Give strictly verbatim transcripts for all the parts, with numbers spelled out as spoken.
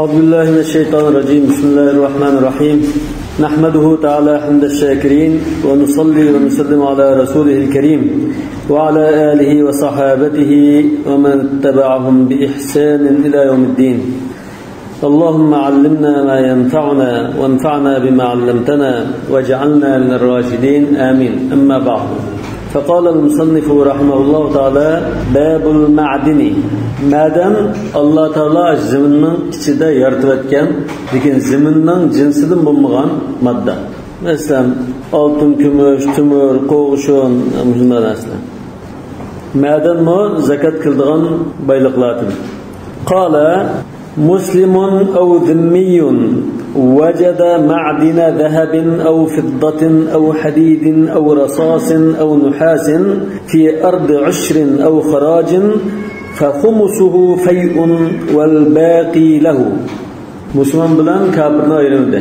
أعوذ بالله من الشيطان الرجيم. بسم الله الرحمن الرحيم. نحمده تعالى حمد الشاكرين، ونصلي ونسلم على رسوله الكريم، وعلى آله وصحابته ومن اتبعهم بإحسان إلى يوم الدين. اللهم علمنا ما ينفعنا، وانفعنا بما علمتنا، واجعلنا من الراشدين. آمين. أما بعد. فقال المصنف رحمه الله تعالى: باب المعدن. مەدەن، ئاللا تائالا زېمىننىڭ ئىچىدە يارىتىۋەتكەن، لېكىن زېمىننىڭ جىنسىدىن بولمىغان ماددا. مەسىلەن، ئالتۇن، كۈمۈش، تۆمۈر، قوغۇشۇن، مۇشۇنداق نەرسىلەر. مەدەنمۇ زاكات كېلىدىغان بايلىقلاردىن. قال: مسلم أو ذمي وجد معدن ذهب أو فضة أو حديد أو رصاص أو نحاس في أرض عشر أو خراج فخمسه فيء والباقي له. مۇسۇلمان بىلەن كاپىرنى ئايرىمىدى.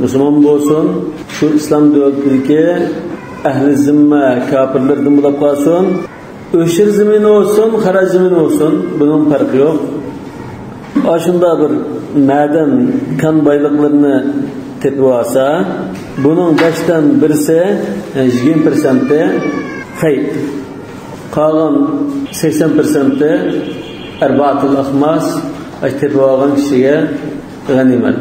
مۇسۇلمان بولسۇن، شۇ ئىسلام دۆلىتىدىكى ئەھلى زىممە كاپىرلىرىدىن بولۇپ قالسۇن، ئۆشۈر زېمىنى بولسۇن، خىراج زېمىنى بولسۇن، بۇنىڭ پەرقى يوق. ئاشۇنداق بىر مەدەن، كان بايلىقلىرىنى تېپىۋالسا، بۇنىڭ بەشتىن بىرسى، يەنى يىگىرمە پىرسەنتى فەي. قالغان سەكسەن پىرسەنتى ئەربائەتۇل ئەخماس، ئاشۇ تېپىۋالغان كىشىگە غەنىيمەت.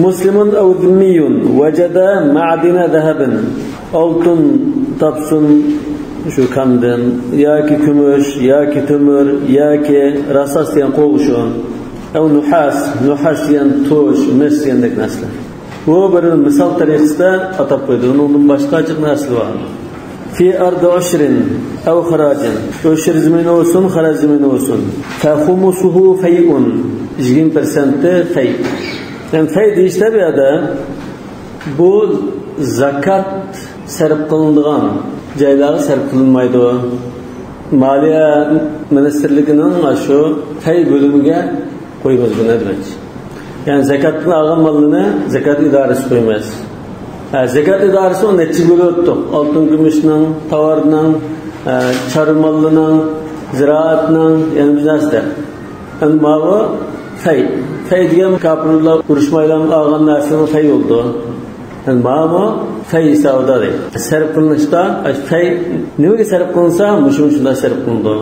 مسلم أو ذمي وجد معدن ذهب. ئالتۇن تاپسۇن، شۇ كاندىن، ياكى كۈمۈش، ياكى تۆمۈر، ياكى راساس دېگەن قوغۇشۇن، ئەۋ نۇھاس، نۇھاس دېگەن توش، مىس دېگەندەك نەرسىلەر. بۇ بىر مىسال تەرىقىسىدە ئاتاپ قويدى. ئۇنىڭدىن باشقا جىق نەرسىلەر بار. في أرض عشر أو خراج. ئۆشۈر زېمىنى بولسۇن، خىراج زېمىنى بولسۇن. فخمسه فيء. يىگىرمە پىرسەنتى فەي. يەنى فەي دېيىشتە بۇ يەردە بۇ زاكات سەرپ قىلىنىدىغان جايلارغا سەرپ قىلىنمايدۇ. مالىيە مىنىستىرلىكىنىڭ شۇ فەي بۆلۈمىگە قويىمىز بۇنى دېمەكچى. يەنى زاكاتتىن ئالغان ماللىرىنى زاكات ئىدارىسىگە قويىمىز. ھە، زاكات ئىدارىسى ئۇنى نەچچىگە بۆلۈۋەتتۇق. ئالتۇن كۈمۈشنىڭ، تاۋارنىڭ، ھە، چارۋا ماللىنىڭ، زىرائەتنىڭ، يەنە بىر نەرسىدە. ئەمدى ماۋۇ فەي. فەي دېگەن كاپىرلار ئۇرۇشمايلا ئالغان نەرسىنىڭ فەي بولىدۇ. يەنى ماۋۇ فەي ھېسابىدا دەيدۇ. سەرپ قىلىنىشتا فەي نېمىگە سەرپ قىلىنسا، مۇشۇ، مۇشۇنداق سەرپ قىلىنىدۇ.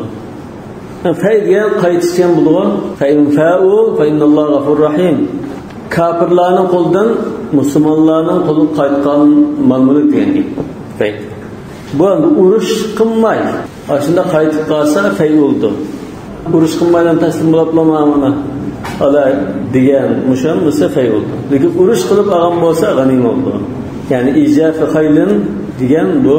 فەي دېگەن قايتىش دېگەن بولىدىغۇ. فَإِنْ فَاءُوا فَإِنَّ اللَّهَ غَفُورٌ رَحِيمٌ. كاپىرلارنىڭ قولىدىن مۇسۇلمانلارنىڭ قولىغا قايتقان مال-مۈلۈك دېگەن گەپ. فەي. بۇ ئەمدى ئۇرۇش قىلماي، ئاشۇنداق قايتىپ قالسا فەي بولىدۇ. ئۇرۇش قىلمايلا تەسلىم بولۇپلا مانا ئالا دېگەن مۇشۇ ھەممىسى فەي بولىدۇ. لېكىن ئۇرۇش قىلىپ ئالغان بولسا غەنىيمە بولىدۇ. يەنى إيجاف خيل دېگەن بۇ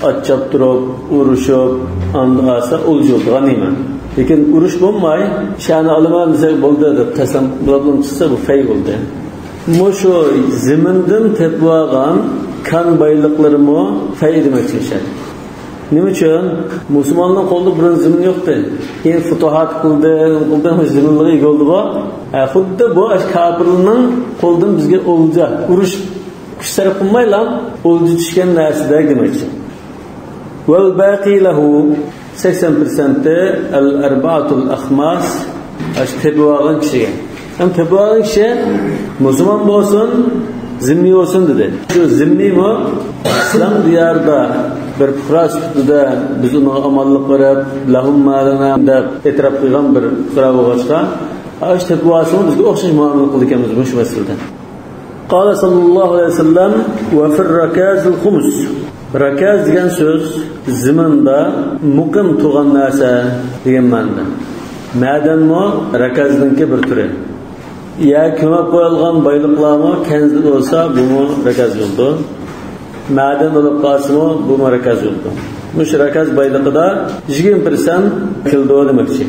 ئات چاپتۇرۇپ، ئۇرۇشۇپ، ئاندىن ئالسا ئولجا بولدى، غەنىيمە. لېكىن ئۇرۇش بولماي، شەنى ئالىمەن دېسە بولدى دەپ تەسلىم بولۇپلا چىقسا بۇ فەي بولدى. مۇشۇ زېمىندىن تېپىۋالغان كان بايلىقلىرىمۇ فەي دېمەكچى. نېمە ئۈچۈن؟ مۇسۇلماننىڭ قولىدا بۇرۇن زېمىن يوقتى. كېيىن فۇتۇھات قىلدى، قىلدى، زېمىنلىرىغا ئىگە بولدىغۇ. ھە، خۇددى بۇ ئاشۇ كاپىرنىڭ قولىدىن بىزگە ئولجا، ئۇرۇش كۈچ سەرپ قىلمايلا ئولجا چۈشكەن نەرسىدەك دېمەكچى. والباقي له، سەكسەن پىرسەنتى، الأربعة الأخماس، ئاشۇ تېپىۋالغان كىشىگە. ھەم تېپىۋالغان كىشى مۇسۇلمان بولسۇن، زىممىي بولسۇن دېدى. شۇ زىممىيمۇ ئىسلام دىيارىدا بىر پۇقرا سۈپىتىدە بىز ئۇنىڭغا ئامانلىق بېرىپ، لەھۇم مالىنا دەپ ئېتىراپ قىلغان بىر پۇقرا بولغاچقا، ئاشۇ تېپىۋالسىمۇ بىزگە ئوخشاش مۇئامىلە قىلىدىكەنمىز مۇشۇ مەسىلىدە. قال صلى الله عليه وسلم: وفي الركاز الخمس. رەكەز دېگەن سۆز زېمىندا مۇقىم تۇرغان نەرسە دېگەن مەنىدە. مەدەنمۇ رەكەزنىڭكى بىر تۈرى. يا كۆمۈپ قويۇلغان بايلىقلارمۇ كەنزدە بولسا، بۇمۇ رەكەز بولىدۇ. مەدەن بولۇپ قالسىمۇ، بۇمۇ رەكەز بولىدۇ. مۇشۇ رەكەز بايلىقىدا يىگىرمە پىرسەنت كېلىدۇ دېمەكچى.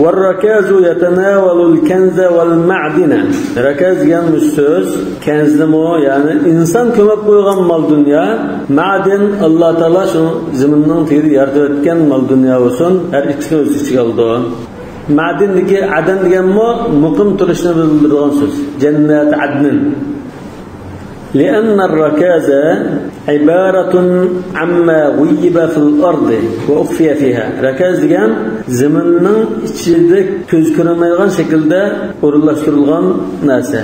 والركاز يتناول الكنز والمعدن. رەكەز دېگەن مۇشۇ سۆز كەنزنىمۇ، يەنى ئىنسان كۆمۈپ قويغان مال دۇنيا، مەدەن، ئاللا تائالا شۇ زېمىننىڭ تېگىدە يارىتىۋەتكەن مال دۇنيا بولسۇن، ھەر ئىككىسىنى ئۆز ئىچىگە ئالىدۇ. مەدەن دېگەن، ئەدەن دېگەنمۇ مۇقىم تۇرۇشنى بىلدۈرىدىغان سۆز. جەننەت ئەدنىن. لأن الركاز، عبارة عما غيب في الأرض وأخفي فيها. رەكەز دېگەن زېمىننىڭ ئىچىدە كۆز كۆرۈنمەيدىغان شەكىلدە ئورۇنلاشتۇرۇلغان نەرسە.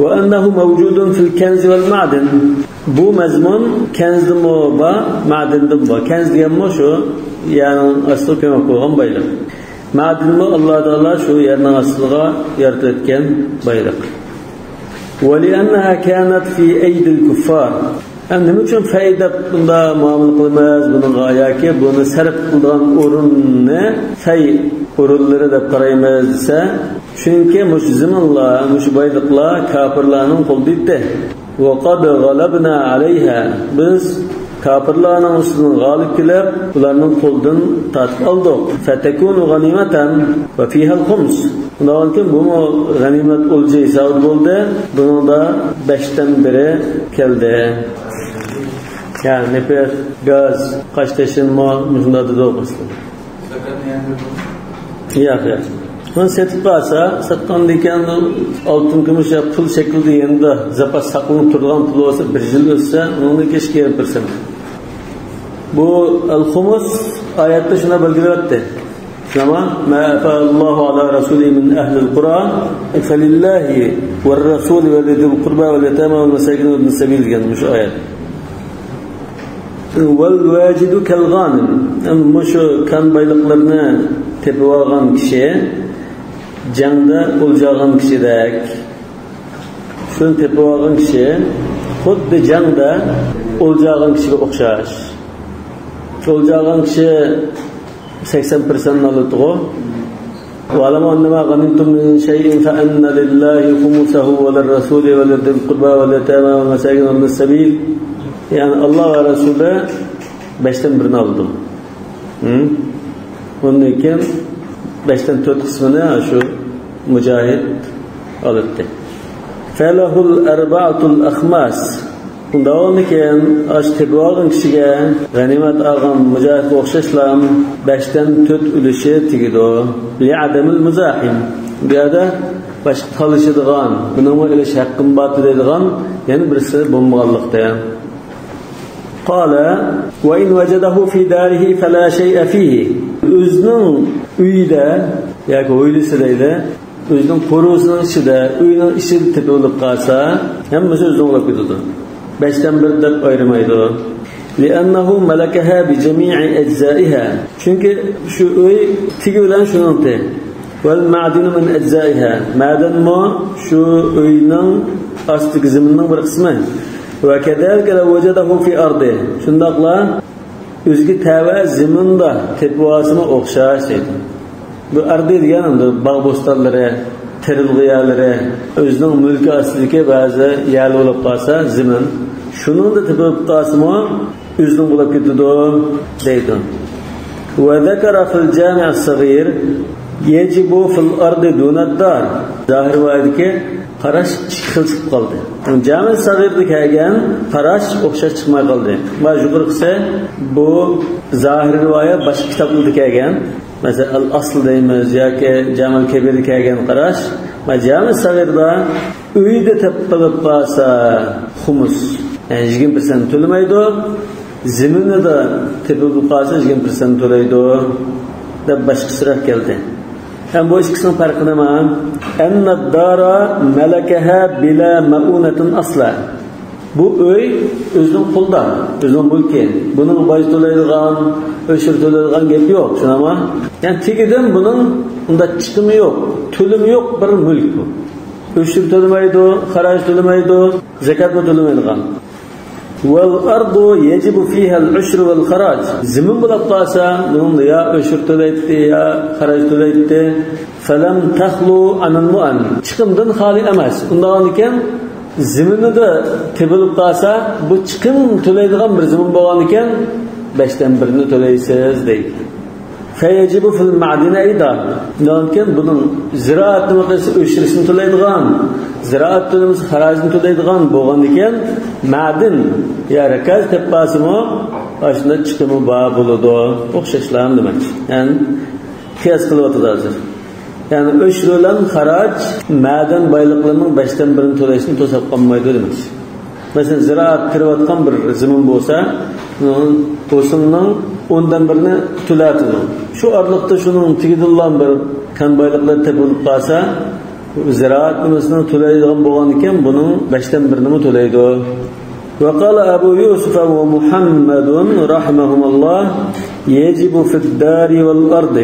وأنه موجود في الكنز والمعدن. بۇ مەزمۇن كەنزدىمۇ بار، مەدىندىمۇ بار. كەنز دېگەنمۇ شۇ يەرنىڭ ئاستىغا كۆمۈپ قويغان بايلىق. مەدىنمۇ ئاللا تائالا شۇ يەرنىڭ ئاستىغا يارىتىۋەتكەن بايلىق. ولأنها كانت في أيدي الكفار. ھەم نېمە ئۈچۈن فەي دەپ بۇنداق مۇئامىلە قىلىمىز بۇنىڭغا ياكى بۇنى سەرپ قىلىدىغان ئورۇننى فەي ئورۇنلىرى دەپ قارايمىز دېسە، چۈنكى مۇشۇ زېمىنلار، مۇشۇ بايلىقلار كاپىرلارنىڭ قولىدا ئىدى. وقد غلبنا عليها. بىز كاپىرلارنىڭ ئۈستىدىن غالىب كېلىپ، ئۇلارنىڭ قولىدىن تارتىپ ئالدۇق. فتكون غنيمة وفيها الخمس. شۇنداقتىن بۇمۇ غەنىيمەت ئولجا ھېسابىدا بولدى. بۇنىڭدا بەشتىن بىرى كەلدى. يا نېفىت، گاز، قاش تېشىنمۇ مۇشۇنداق دېدۇق. ياق، ياق. بۇنى سېتىپ قالسا، ساتقاندىن كېيىن ئالتۇن، كۈمۈش يا پۇل شەكلىدە يېنىدا زاپاس ساقلىنىپ تۇرىدىغان پۇل بولسا، بىر يىل ئۆتسە، ئۇنىڭدىن كېيىن يىگىرمە پىرسەنت. بۇ ئەل-خۇمۇس ئايەتتە شۇنداق بەلگىلەپتۇ. شۇنداقمۇ؟ ما أفاء الله على رسوله من أهل القرى فلله وللرسول ولذي القربى واليتامى والمساكين وابن السبيل دېگەن مۇشۇ ئايەت. والواجد كالغانم. مۇشۇ كان بايلىقلىرىنى تېپىۋالغان كىشى جەڭدە ئولجا ئالغان كىشىدەك. شۇنى تېپىۋالغان كىشى خۇددى جەڭدە ئولجا ئالغان كىشىگە ئوخشاش. ئولجا ئالغان كىشى سەكسەن پىرسەنتنى ئالىدىغۇ. واعلموا أنما غنمتم من شيء فأن لله خمسه وللرسول ولذي القربى واليتامى والمساكين وابن السبيل. يەنى ئاللا ۋە رەسۇلى بەشتىن بىرىنى ئالىدۇ. ھە؟ ئۇندىن كېيىن بەشتىن تۆت قىسمىنى شۇ مۇجاھىد ئالاتتى. فله الأربعة الأخماس. داۋامىكەن، ئاشۇ تېپىۋالغان كىشىگە غەنىيمەت ئالغان مۇجاھىدقا ئوخشاشلا بەشتىن تۆت ئۈلۈشى تېگىدۇ. لعدم المزاحم. بۇ يەردە باشقا تالىشىدىغان، بۇنىڭمۇ ئېلىش ھەققىم بار دەيدىغان يەنە بىرسى بولمىغانلىقتىن. قال وإن وجده في داره فلا شيء فيه. ئۆزىنىڭ ئۆيىدە ياكى ھويلىسى دەيلى، ئۆزىنىڭ قورۇسىنىڭ ئىچىدە، ئۆينىڭ ئىچىدە تېپىلىپ قالسا، ھەممىسى ئۆزىنىڭ بولۇپ كېتىدۇ. بەشتىن بىر دەپ ئايرىمايدۇ. لأنه ملكها بجميع أجزائها. چۈنكى شۇ ئۆي تېگى بىلەن شۇنىڭكى. والمعدن من أجزائها. مەدەنمۇ شۇ ئۆينىڭ ئاستىدىكى زېمىننىڭ بىر قىسمى. وكذلك لو وجده في أرضه. شۇنداقلا ئۆزىگە تەۋە زېمىندا تېپىۋالسىمۇ ئوخشاش دەيدۇ. بۇ ئەردى دېگەن ئەمدى باغ بوستانلىرى، تېرىلغۇ يەرلىرى، ئۆزىنىڭ مۈلكى ئاستىدىكى بەزى يەرلەر بولۇپ قالسا، زېمىن، شۇنىڭدا تېپىلىپ قالسىمۇ ئۆزىنىڭ بولۇپ كېتىدۇ دەيدۇ. وذكر في الجامع الصغير يجب في الأرض دون الدار. زاھىر رىۋايەتتىكى قاراش ئىككى خىل چىقىپ قالدى. جامع سەغىردە كەلگەن قاراش ئوخشاش چىقماي قالدى. مانا يۇقىرىقىسى بۇ زاھىر رىۋايەت باشقا كىتابلاردا كەلگەن. مەسىلەن، ئەل ئەسل دەيمىز ياكى جامع كەبىردە كەلگەن قاراش. مانا جامع سەغىردا ئۆيدە تېپىلىپ قالسا خۇمۇس، يەنى يىگىرمە پىرسەنت تۆلىمەيدۇ. زېمىنىدا تېپىلىپ قالسا يىگىرمە پىرسەنت تۆلەيدۇ دەپ باشقىچىراق كەلدى. ھەم بۇ ئىككىسىنىڭ پەرقى نېمە؟ أن الدار ملكها بلا مؤونة أصلا. بۇ ئۆي ئۆزىنىڭ قولىدا، ئۆزىنىڭ مۈلكى. بۇنىڭ باج تۆلەيدىغان، ئۆشۈر تۆلەيدىغان گەپ يوق، شۇنداقمۇ؟ يەنى تېگىدىن بۇنىڭ ئۇنداق چىقىمى يوق، تۆلىمى يوق بىر مۈلۈك بۇ. ئۆشۈر تۆلىمەيدۇ، خەرەج تۆلىمەيدۇ، زاكاتمۇ تۆلىمەيدىغان. والأرض يجب فيها العشر والخراج. زېمىن بولۇپ قالسا، بۇنىڭدا يا ئۆشۈر تۆلەيتتى، يا خەرەج تۆلەيتتى. فلم تخل عن المؤن. چىقىمدىن خالىي ئەمەس. ئۇنداقكەن، زېمىنىدا تېپىلىپ قالسا، بۇ چىقىم تۆلەيدىغان بىر زېمىن بولغانىكەن، بەشتىن بىرىنى تۆلەيسىز دەيدۇ. فيجب في المعدن أيضا. نېمىكىن بۇنىڭ زىرائەت نېمە قىلسا ئۆشۈرۈشنى تۆلەيدىغان، زىرائەت تۆلىمىسە خەرەجنى تۆلەيدىغان بولغاندىكىن، مەدىن يا رىكاز تېپىپ قالسىمۇ، ئاشۇنداق چىقىمى بار بولىدۇ. ئوخشاشلا دېمەكچى. يەنى قىياس قىلىۋاتىدۇ ھازىر. يەنى ئۆشۈر بىلەن خەرەج مەدەن بايلىقلىرىنىڭ بەشتىن بىرىنى تۆلەشنى توساپ قالمايدۇ دېمەكچى. مەسىلەن، زىرائەت قىلىۋاتقان بىر زېمىن بولسا، شۇنىڭ ھوسۇلنىڭ ئوندىن بىرىنى تۆلەتىدۇ. شۇ ئارىلىقتا شۇنىڭ تېگىدىنلا بىر كان بايلىقلىرى تېپىلىپ قالسا، زىرائەت نېمىسىنى تۆلەيدىغان بولغاندىكىن، بۇنىڭ بەشتىن بىرىنىمۇ تۆلەيدۇ. وقال أبو يوسف ومحمد رحمهما الله: يجب في الدار والأرض.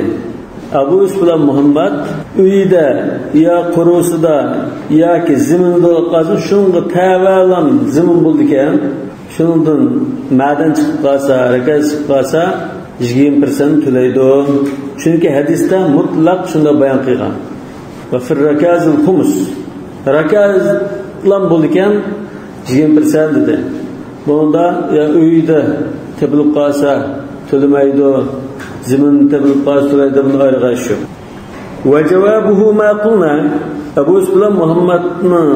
ئابۇ يۈسۈپ بىلەن مۇھەممەد ئۆيىدە يا قورۇسىدا ياكى زېمىنىدا قالسۇن، شۇنىڭغا تەۋەلام زېمىن بولىدىكەن، شۇنىڭدىن مەدەن چىقىپ قالسا، رەكەز چىقىپ قالسا، يىگىرمە پىرسەنت تۆلەيدۇ. چۈنكى ھەدىستە مۇتلەق شۇنداق بايان قىلغان. وفي الركاز الخمس. رەكەزلام بولىدىكەن، يىگىرمە پىرسەنت دېدى. بۇنىڭدا يا ئۆيىدە تېپىلىپ قالسا تۆلىمەيدۇ، زېمىن تېپىلىپ قالسا تۆلەيدۇ، بۇنىڭ ئايرىغان ئىشى يوق. وجوابه ما قلنا. ئەبۇ يۈسۈپ بىلەن مۇھەممەدنىڭ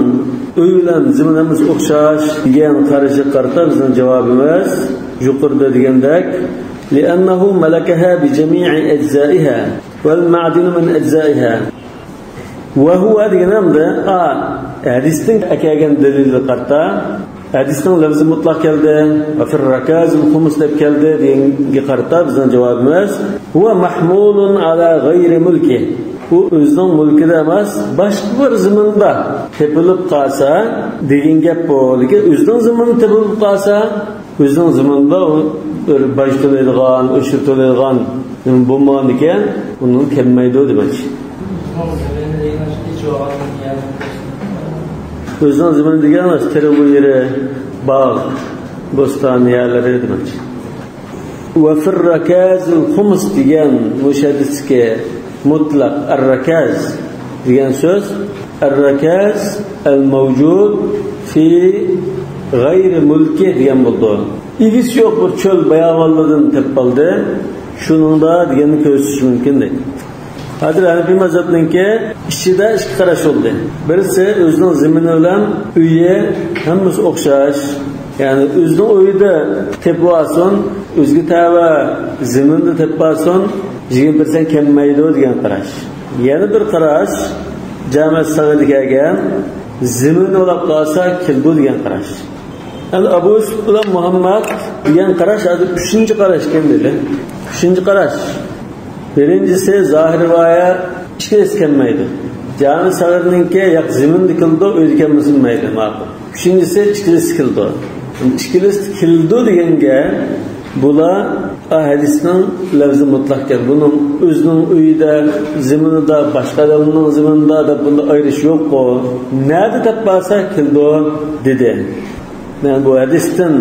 ئۆي بىلەن زېمىن ھەممىسى ئوخشاش دېگەن قارىشىغا قارىتا بىزنىڭ جاۋابىمىز يۇقىرىدا دېگەندەك، لأنه ملكها بجميع أجزائها والمعدن من أجزائها. وهو دېگەن ئەمدى، ئا، ھەدىستىن ئەكەلگەن دەلىلگە قارىتا، ھەدىستىن لەفزى مۇتلەق كەلدى، وفي الركاز الخمس دەپ كەلدى دېگەنگە قارىتا بىزنىڭ جاۋابىمىز، هو محمول على غير ملكه. ئۇ ئۆزىنىڭ مۈلكىدە ئەمەس، باشقا بىر زېمىندا تېپىلىپ قالسا دېگەن گەپ بۇ. لېكىن ئۆزىنىڭ زېمىنىدا تېپىلىپ قالسا، ئۆزىنىڭ زېمىنىدا ئۇ بىر باج تۆلەيدىغان، ئۆچۈر تۆلەيدىغان نېمە بولمىغاندىكىن، ئۇنىڭ كەلمەيدۇ دېمەكچى. ئۆزىنىڭ زېمىنى دېگەن ئەمەس، تېرىلغۇ يېرى، باغ، بوستان يەرلىرى دېمەكچى. وفي الركاز الخمس دېگەن مۇشۇ ھەدىستىكى مۇتلەق الركاز دېگەن سۆز، الركاز الموجود في غير ملكه دېگەن بولىدۇ. ئىگىسى يوق بىر چۆل باياۋانلىرىدىن تېپىپ ئالدى، شۇنىڭدا دېگەننى كۆرسىتىش مۇمكىن دەيدۇ. ھازىر ھەنەفىي مەزھەبنىڭكى ئىچىدە ئىككى قاراش بولدى. بىرسى ئۆزىنىڭ زېمىنى بىلەن ئۆيى ھەممىسى ئوخشاش. يەنى ئۆزىنىڭ ئۆيىدە تېپىۋالسۇن، ئۆزىگە تەۋە زېمىندا تېپىۋالسۇن، يىگىرمە پىرسەنت كەلمەيدۇ دېگەن قاراش. يەنە بىر قاراش، جامە سەغىردە كەلگەن، زېمىن بولاپ قالسا كېلىدۇ دېگەن قاراش. ئەمدى ئەبۇ يۈسۈپ بىلەن مۇھەممەد دېگەن قاراش ھازىر ئۈچىنچى قاراش ئىكەن دېدى. ئۈچىنچى قاراش. بىرىنچىسى زاھىر رىۋايە ئىككىلىسى كەلمەيدۇ. جامى سەغىرنىڭكى ياق زېمىندا كېلىدۇ، ئۆيدە كەلمىسە بولمايدۇ، ماقۇل. ئۈچىنچىسى ئىككىلىسى كېلىدۇ. ئىككىلىسى كېلىدۇ دېگەنگە بۇلار، ئا، ھەدىسنىڭ لەفزى مۇتلەق ئىكەن. بۇنىڭ ئۆزىنىڭ ئۆيىدە، زېمىنىدا، باشقا ئادەمنىڭ زېمىنىدا دەپ بۇندا ئايرىش يوققۇ. نەدە تاپالسا كېلىدۇ دېدى. مەن بۇ ھەدىستىن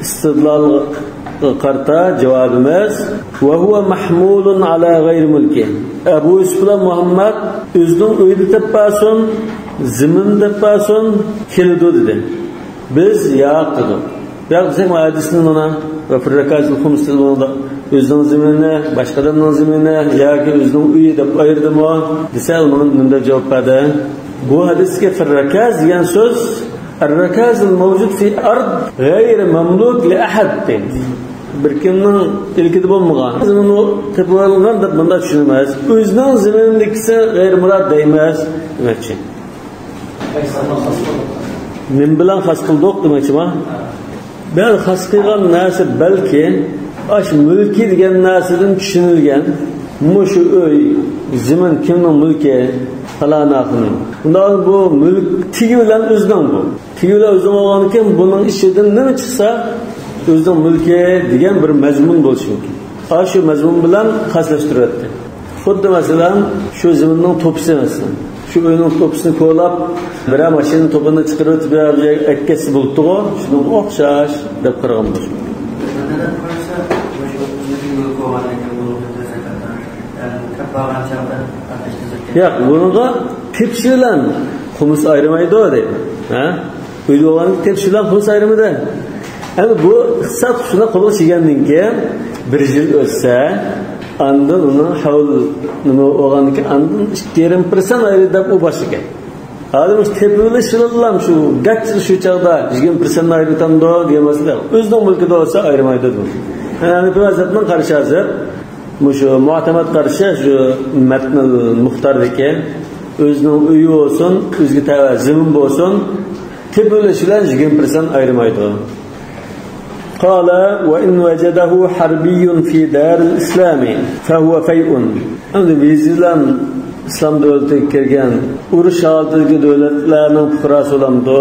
ئىستىدلالغا قارىتا جاۋابىمىز، وهو محمول على غير ملكه. ئەبۇ يۈسۈپ بىلەن مۇھەممەد ئۆزىنىڭ ئۆيىدە تېپىپ بارسۇن، زېمىندا تېپىپ بارسۇن، كېلىدۇ دېدى. بىز ياق دېدۇق. ياق دېسەك، مانا ھەدىستىن مانا، وفي الركاز الخمس دېدى، بۇنىڭدا ئۆزىنىڭ زېمىنى، باشقا ئادەمنىڭ زېمىنى ياكى ئۆزىنىڭ ئۆيى دەپ ئايرىدىمۇ دېسە، ئۇنىڭ نېمە دەپ جاۋاب بەردى؟ بۇ ھەدىستىكى في الركاز دېگەن سۆز الركاز الموجود في أرض غير مملوك لأحد دەيمىز. بىر كىمنىڭ مۈلكىدە بولمىغان، زېمىنى تېپىۋالغان دەپ مۇنداق چۈشىنىمىز. ئۆزىنىڭ زېمىنىدىكىسى غەيرىي مۇراد دەيمىز دېمەكچى. نېمە بىلەن خاس قىلدۇق دېمەكچىما؟ بەل خاس قىلغان نەرسە بەلكى ئاشۇ مۈلكى دېگەن نەرسىدىن چۈشىنىلگەن. مۇشۇ ئۆي، زېمىن كىمنىڭ مۈلكى؟ پالانانىڭ. ئۇنداق بۇ مۈلك تېگى بىلەن ئۆزىنىڭ بۇ. تېگى بىلەن ئۆزىنىڭ بولغاندىكىن بۇنىڭ ئىچىدىن نېمە چىقسا ئۆزىنىڭ مۈلكى دېگەن بىر مەزمۇن بولۇشى مۇمكىن. ئاشۇ مەزمۇن بىلەن خاسلاشتۇرۇۋەتتى. خۇددى مەسىلەن، شۇ زېمىننىڭ توپىسى مەسىلەن. شۇ ئۆينىڭ توپىسىنى كولاپ، بىرەر ماشىنا توپىنى چىقىرىۋېتىپ، بىر يەرگە ئەكەتسە بولۇپتىغۇ، شۇنىڭغا ئوخشاش دەپ قارىغان بولۇش مۇمكىن. ياق، بۇنىڭغا تېپىش بىلەن خۇمۇس ئايرىمايدۇ دەيدۇ. ھە؟ ئۆيدە بولغاندا تېپىش بىلەن خۇمۇس ئايرىمىدى. ئەمدى بۇ ئىقتىساد شۇنداق قولغا كەلگەندىن كېيىن، بىر يىل ئۆتسە، ئاندىن ئۇنىڭ ھەۋل نېمە بولغاندىن كېيىن، ئاندىن ئىككى يېرىم پىرسەنت ئايرى دەپ ئۇ باشلىقى. ئادەم شۇ تېپىۋېلىش بىلەنلا شۇ گاچچىلا شۇ چاغدا يىگىرمە پىرسەنت ئايرىۋېتەمدۇ دېگەن مەسىلە. ئۆزىنىڭ مۈلكىدە بولسا ئايرىمايدۇ دېدى. ھەنەفىي مەزھەپنىڭ قارىشى ھازىر مۇشۇ مۇئتەمەد قارىشى شۇ مەتنىل مۇختاردىكى ئۆزىنىڭ ئۆيى بولسۇن، ئۆزىگە تەۋە زېمىن بولسۇن، تېپىۋېلىش بىلەن يىگىرمە پىرسەنت ئايرىمايدۇ. قال: وإن وجده حربي في دار الإسلام فهو فيء. ئەمدى ۋېزىلان ئىسلام دۆلىتىگە كىرگەن ئۇرۇش ھالىتىدىكى دۆلەتلەرنىڭ پۇقراسى بولامدۇ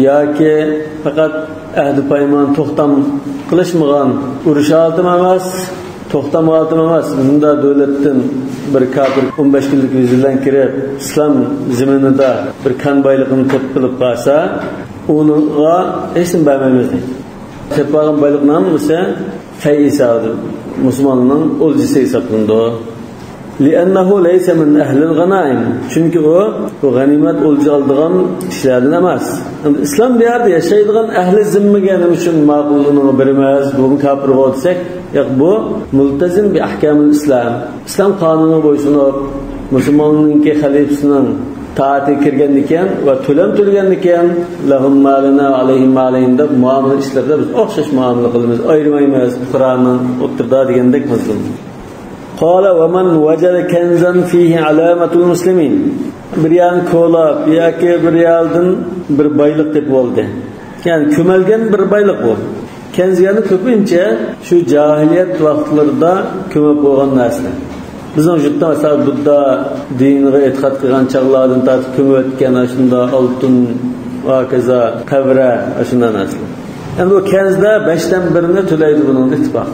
ياكى پەقەت ئەھدى پايمان توختام قىلىشمىغان، ئۇرۇش ھالىتىمۇ ئەمەس، توختام ھالىتىمۇ ئەمەس، مۇنداق دۆلەتتىن بىر كاپىر ئون بەش كۈنلۈك ۋىزا بىلەن كىرىپ، ئىسلام زېمىنىدا بىر كان بايلىقىنى تېپىپ بىلىپ قالسا، ئۇنىڭغا ھېچنېمە بەرمەيمىز دەيدۇ. تېپىپ ئالغان بايلىقنىڭ ھەممىسى فەي ھېسابىدا، مۇسۇلماننىڭ ئولجىسى ھېسابلىنىدۇ. لأنه ليس من أهل الغنائم. چۈنكى ئۇ، ئۇ غەنىيمەت ئولجا ئالىدىغان كىشىلەردىن ئەمەس. ئىسلام دىيارىدا ياشايدىغان ئەھلى زىممىگە نېمە ئۈچۈن ماقۇل ئۇنىڭغا بېرىمىز، بۇمۇ كاپىرغۇ دېسەك، ياق، بۇ مۇلتەزىم بىئەھكامىل ئىسلام. ئىسلام قانۇنىغا بويسۇنۇپ، مۇسۇلماننىڭكى خەلىپىسىنىڭ تائىتىگە كىرگەندىكىن ۋە تۆلەم تۆلىگەندىكىن، لەھۇم ما لەنا ۋە ئەلەيھىم ما ئەلەيھىم دەپ مۇئامىلە ئىشلىرىدا بىز ئوخشاش مۇئامىلە قىلىمىز، ئايرىمايمىز، پۇقرانىڭ ئوتتۇرىدا دېگەندەك مەزمۇن. قال: ومن وجد كنزا فيه علامة المسلمين. بىر يەرنى كولاپ ياكى بىر يەردىن بىر بايلىق تېپىپ ئالدى. يەنى كۆمەلگەن بىر بايلىق بۇ. كەنز دېگەن كۆپىنچە شۇ جاھىلىيەت ۋاقىتلىرىدا كۆمۈپ قويغان نەرسىلەر. بىزنىڭ يۇرتتا، مەسىلەن، بۇددا دىنىغا ئېتىقاد قىلغان چاغلاردىن تارتىپ كۆمۈۋەتكەن ئاشۇنداق ئالتۇن، ھاكازا قەبرە، ئاشۇنداق نەرسىلەر. ئەمدى بۇ كەنزدە بەشتىن بىرىنى تۆلەيدۇ بۇنىڭدا ئىتتىپاق.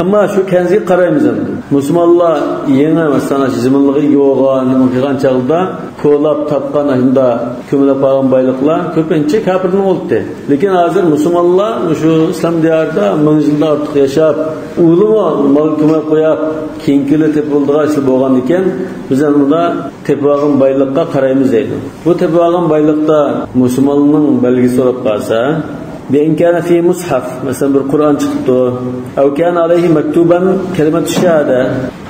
ئەمما شۇ كەنزگە قارايمىز ئەمدى. مۇسۇلمانلار يېڭى، مەسىلەن، شۇ زېمىنلىقىغا ئىگە بولغان، نېمە قىلغان چاغدا كولاپ تاپقان، ئاشۇنداق كۆمۈلۈپ قالغان بايلىقلار كۆپىنچە كاپىرنىڭ بولدى. لېكىن ھازىر مۇسۇلمانلار مۇشۇ ئىسلام دىيارىدا مىڭ يىلدىن ئارتۇق ياشاپ، ئۇلىمۇ مال كۆمۈپ قويۇپ، كېيىنكىلى تېپىلىدىغان ئىشلار بولغاندىكىن، بىز ئەمدى تېپىۋالغان بايلىققا قارايمىز دەيدۇ. بۇ تېپىۋالغان بايلىقتا مۇسۇلماننىڭ بەلگىسى بولۇپ قالسا، بأن كان فيه مصحف، مەسىلەن، بىر قۇرئان چىقىپتۇ. أو كان عليه مكتوبا كلمة الشهادة،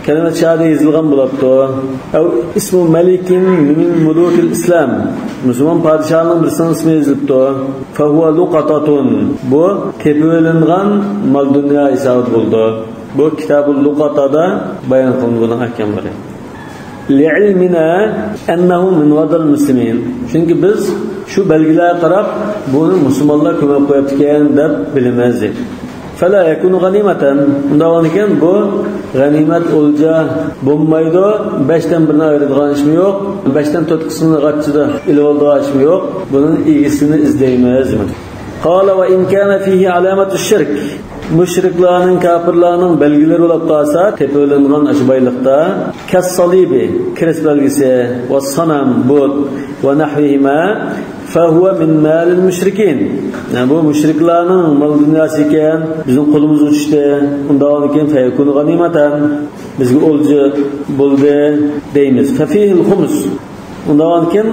كەلىمە شاھادە يېزىلغان بولۇپتۇ. أو اسم ملك من ملوك الإسلام، مۇسۇلمان پادىشاھنىڭ بىرسىنىڭ ئىسمى يېزىلىپتۇ. فهو لقطة، بۇ تېپىۋېلىنغان مال-دۇنيا ھېسابىدا بولىدۇ. بۇ كىتابۇل لۇقاتادا بايان قىلىنىدۇ بۇنىڭ ئەھكاملىرى. لعلمنا أنه من وضع المسلمين. چۈنكى بىز شۇ بەلگىلەرگە قاراپ، بۇنى مۇسۇلمانلار كۆمۈپ قويۇپتىكەن دەپ بىلىمىز. فلا يكون غنيمة. ئۇنداق بولغاندىكىن بۇ غەنىيمەت ئولجا بولمايدۇ. بەشتىن بىرىنى ئايرىدىغان ئىشمۇ يوق. بەشتىن تۆت قىسمىنى غاچچىدا ئېلىۋالىدىغان ئىشمۇ يوق. بۇنىڭ ئىگىسىنى ئىزدەيمىز. قال وإن كان فيه علامة الشرك. مۇشرىكلارنىڭ، كاپىرلارنىڭ بەلگىلىرى بولۇپ قالسا، تېپىۋېلىنغان ئاشۇ بايلىقتا، كالصليب، كىرىست بەلگىسى، والصنم، بۇت، ونحوهما، فهو من مال المشركين. يەنى بۇ مۇشرىكلارنىڭ مال-دۇنياسى ئىكەن، بىزنىڭ قولىمىزغا چۈشتى. ئۇنداق بولغاندىكىن فيكون غنيمة، بىزگە ئولجا بولدى دەيمىز. ففيه الخمس. ئۇنداق بولغاندىكىن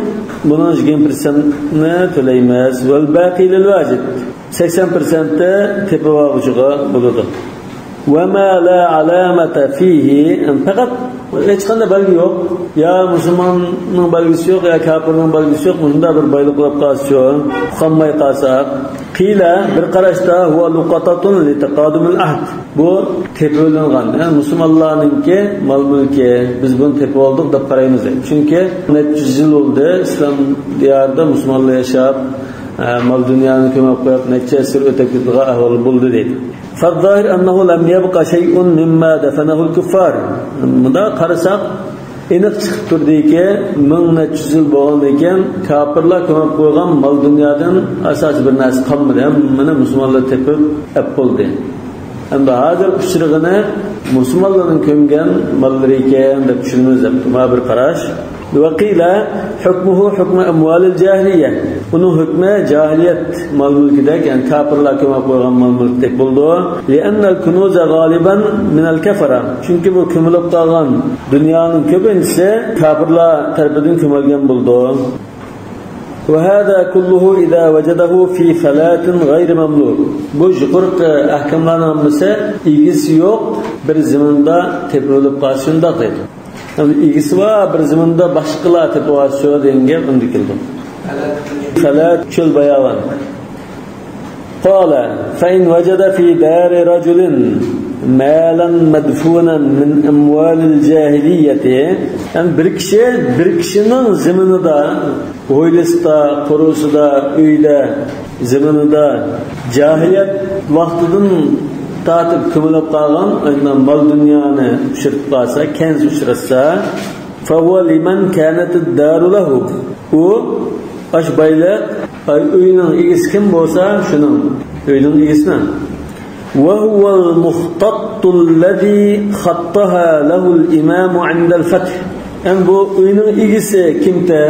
بۇنىڭ يىگىرمە پىرسەنتىنى تۆلەيمىز. والباقي للواجد. سەكسەن پىرسەنتى تېپىۋالغۇچىغا بولىدۇ. وما لا علامة فيه، پەقەت ھېچقانداق بەلگە يوق. يا مۇسۇلماننىڭ بەلگىسى يوق، يا كاپىرنىڭ بەلگىسى يوق. مۇشۇنداق بىر بايلىق بولۇپ قالسا شۇ، ئۇقالماي قالساق. قيل، بىر قاراشتا، هو لقطة لتقادم العهد. بۇ تېپىۋېلىنغان، يەنى مۇسۇلمانلارنىڭكى مال-مۈلكى، بىز بۇنى تېپىۋالدۇق دەپ قارايمىز دەيدۇ. چۈنكى نەچچە يۈز يىل بولدى ئىسلام دىيارىدا مۇسۇلمانلار ياشاپ، ئە، مال-دۇنيانى كۆمۈپ قويۇپ، نەچچە ئەسىر ئۆتۈپ كېتىدىغان ئەھۋال بولدى دەيدۇ. فالظاهر أنه لم يبق شيء مما دفنه الكفار. مۇنداق قارىساق، ئېنىق چىقىپ تۇردىكى، مىڭ نەچچە يۈز يىل بولغاندىن كېيىن كاپىرلار كۆمۈپ قويغان مال-دۇنيادىن ئاساسىي بىر نەرسە قالمىدى. ھەممىنى مۇسۇلمانلار تېپىپ ئەپ بولدى. ئەمدى ھازىر ئۇچرىغىنى مۇسۇلمانلارنىڭ كۆمگەن ماللىرى ئىكەن دەپ چۈشىنىمىز دەپتۇ. مانا بىر قاراش. وقيل حكمه حكم أموال الجاهلية. ئۇنىڭ ھۆكمى جاھىلىيەت مال-مۈلكىدەك، يەنى كاپىرلار كۆمۈپ قويغان مال-مۈلكتەك بولىدۇ. لأن الكنوز غالبا من الكفرة. چۈنكى بۇ كۆمۈلۈپ قالغان دۇنيانىڭ كۆپىنچىسى كاپىرلار تەرىپىدىن كۆمۈلگەن بولىدۇ. وهذا كله إذا وجده في فلاة غير مملوك. بۇ يۇقىرىقى ئەھكاملارنىڭ ھەممىسى ئىگىسى يوق بىر زېمىندا تېپىلىپ قالسا شۇنداق دەيدۇ. يەنى ئىگىسى بار بىر زېمىندا باشقىلار تېپىۋالسا شۇ دېگەن گەپ ئەمدى كېلىدۇ. فلات، چۆل باياۋان. قال فإن وجد في دار رجل. مالا مدفونا من أموال الجاهلية. يەنى بىر كىشى، بىر كىشىنىڭ زېمىنىدا، ھويلىسىدا، قورۇسىدا، ئۆيدە، زېمىنىدا جاھىلىيەت ۋاقتىدىن تارتىپ كۆمۈلۈپ قالغان مال دۇنيانى ئۇچرىتىپ قالسا، كەنز ئۇچراتسا، فهو لمن كانت الدار له. ئۇ، ئاش بايلىق، ئاي ئۆينىڭ ئىگىسى كىم بولسا، شۇنىڭ، ئۆينىڭ ئىگىسىنىڭ. وهو المخطط الذي خطها له الإمام عند الفتح. يەنى بۇ ئۆينىڭ ئىگىسى كىمتە،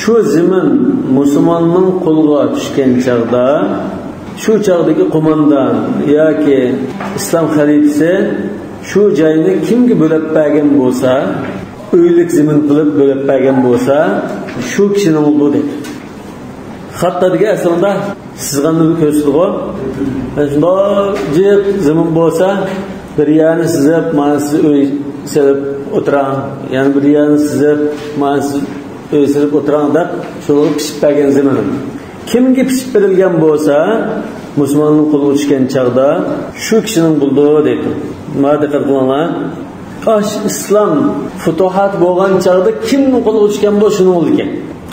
شۇ زېمىن مۇسۇلماننىڭ قولىغا چۈشكەن چاغدا، شۇ چاغدىكى قوماندان ياكى ئىسلام خەلىپىسى شۇ جاينى كىمگە بۆلۈپ بەرگەن بولسا، ئۆيلۈك زېمىن قىلىپ بۆلۈپ بەرگەن بولسا، شۇ كىشىنىڭ بۇ دەيدۇ. خەتتا دېگەن ئەسلىدە سىزغاننى كۆرسىتىدىغۇ. شۇنداق جىق زېمىن بولسا، بىر يەرنى سىزىپ، مانا سىز ئۆي سېلىپ ئولتۇراڭ، يەنە بىر يەرنى سىزىپ، مانا سىز ئۆي سېلىپ ئولتۇراڭ دەپ، شۇنىڭغا پىشىپ بەرگەن زېمىنىم. كىمگە پىشىپ بېرىلگەن بولسا، مۇسۇلماننىڭ قولىغا چۈشكەن چاغدا، شۇ كىشىنىڭ بولىدۇ دەيدۇ. مانا دىققەت قىلىڭلار. ئاش ئىسلام پۇتۇھات بولغان چاغدا كىمنىڭ قولىغا چۈشكەن بولسا، شۇنىڭ بولىدىكەن.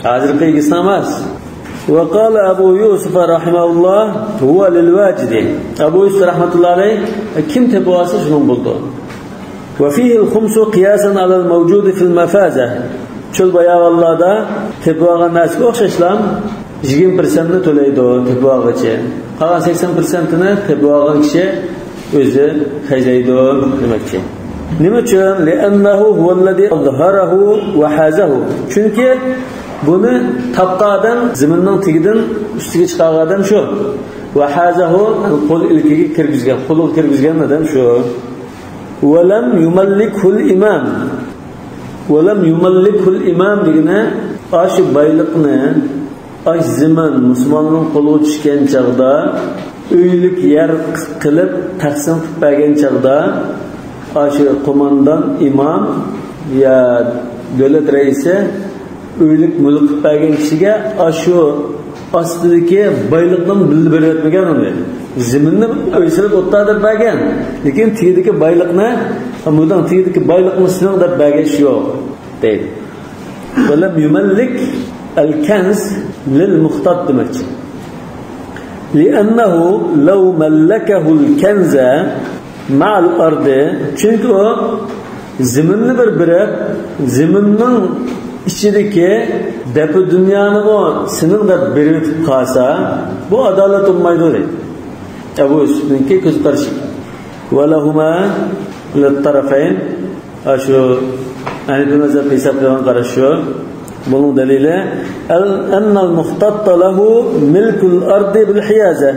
ھازىرقى ئىگىسىنىڭ ئەمەس. وقال أبو يوسف رحمه الله هو للواجد. ئەبۇ يۈسۈپ رەھمەتۇللا ئەلەيھ، كىم تېپىۋالسا شۇنىڭ بولىدۇ. وفيه الخمس قياسا على الموجود في المفازة. چۆل باياۋانلاردا تېپىۋالغان نەرسىگە ئوخشاشلا يىگىرمە پىرسەنتنى تۆلەيدۇ تېپىۋالغۇچى. قالغان سەكسەن پىرسەنتىنى تېپىۋالغان كىشى ئۆزى خەجلەيدۇ دېمەكچى. نېمە ئۈچۈن؟ لأنه هو الذي أظهره وحازه. چۈنكى بۇنى تاپقان ئادەم، زېمىننىڭ تېگىدىن ئۈستىگە چىقارغان ئادەم شۇ. وحازه، قول ئىلكىگە كىرگۈزگەن، قولىغا كىرگۈزگەن ئادەم شۇ. ولم يملكه الإمام. ولم يملكه الإمام دېگىنى، ئاشۇ بايلىقنى، ئاش زېمىن مۇسۇلماننىڭ قولىغا چۈشكەن چاغدا، ئۆيلۈك يەر قىلىپ تەقسىم قىلىپ بەرگەن چاغدا، ئاشۇ قوماندان، ئىمام يا دۆلەت رەئىسى ئۆيلۈك مۈلۈك قىلىپ بەرگەن كىشىگە ئاشۇ ئاستىدىكى بايلىقنى بىللە بېرىۋەتمىگەن ئۇنى. زېمىننى ئۆي سېلىپ ئولتۇر دەپ بەرگەن، لېكىن تېگىدىكى بايلىقنى، مۇداڭ تېگىدىكى بايلىقنى سېنىڭ دەپ بەرگەن ئىش يوق دەيدۇ. ولم يملك الكنز للمخطط دېمەكچى. لأنه لو ملكه الكنز مع الأرض، چۈنكى ئۇ زېمىننى بىر بېرىپ، زېمىننىڭ ئىچىدىكى دەپۇ دۇنيانىمۇ سېنىڭ دەپ بېرىۋېتىپ قالسا، بۇ ئادالەت بولمايدۇ دەيدۇ. ئەبۇ يۈسۈپنىڭكى كۆز قارىشى. ولهما للطرفين. ئاشۇ ھەنىپىي مەزھەپ ھېسابلىغان قاراش شۇ. بۇنىڭ دەلىلى، أن المخطط له ملك الأرض بالحيازة.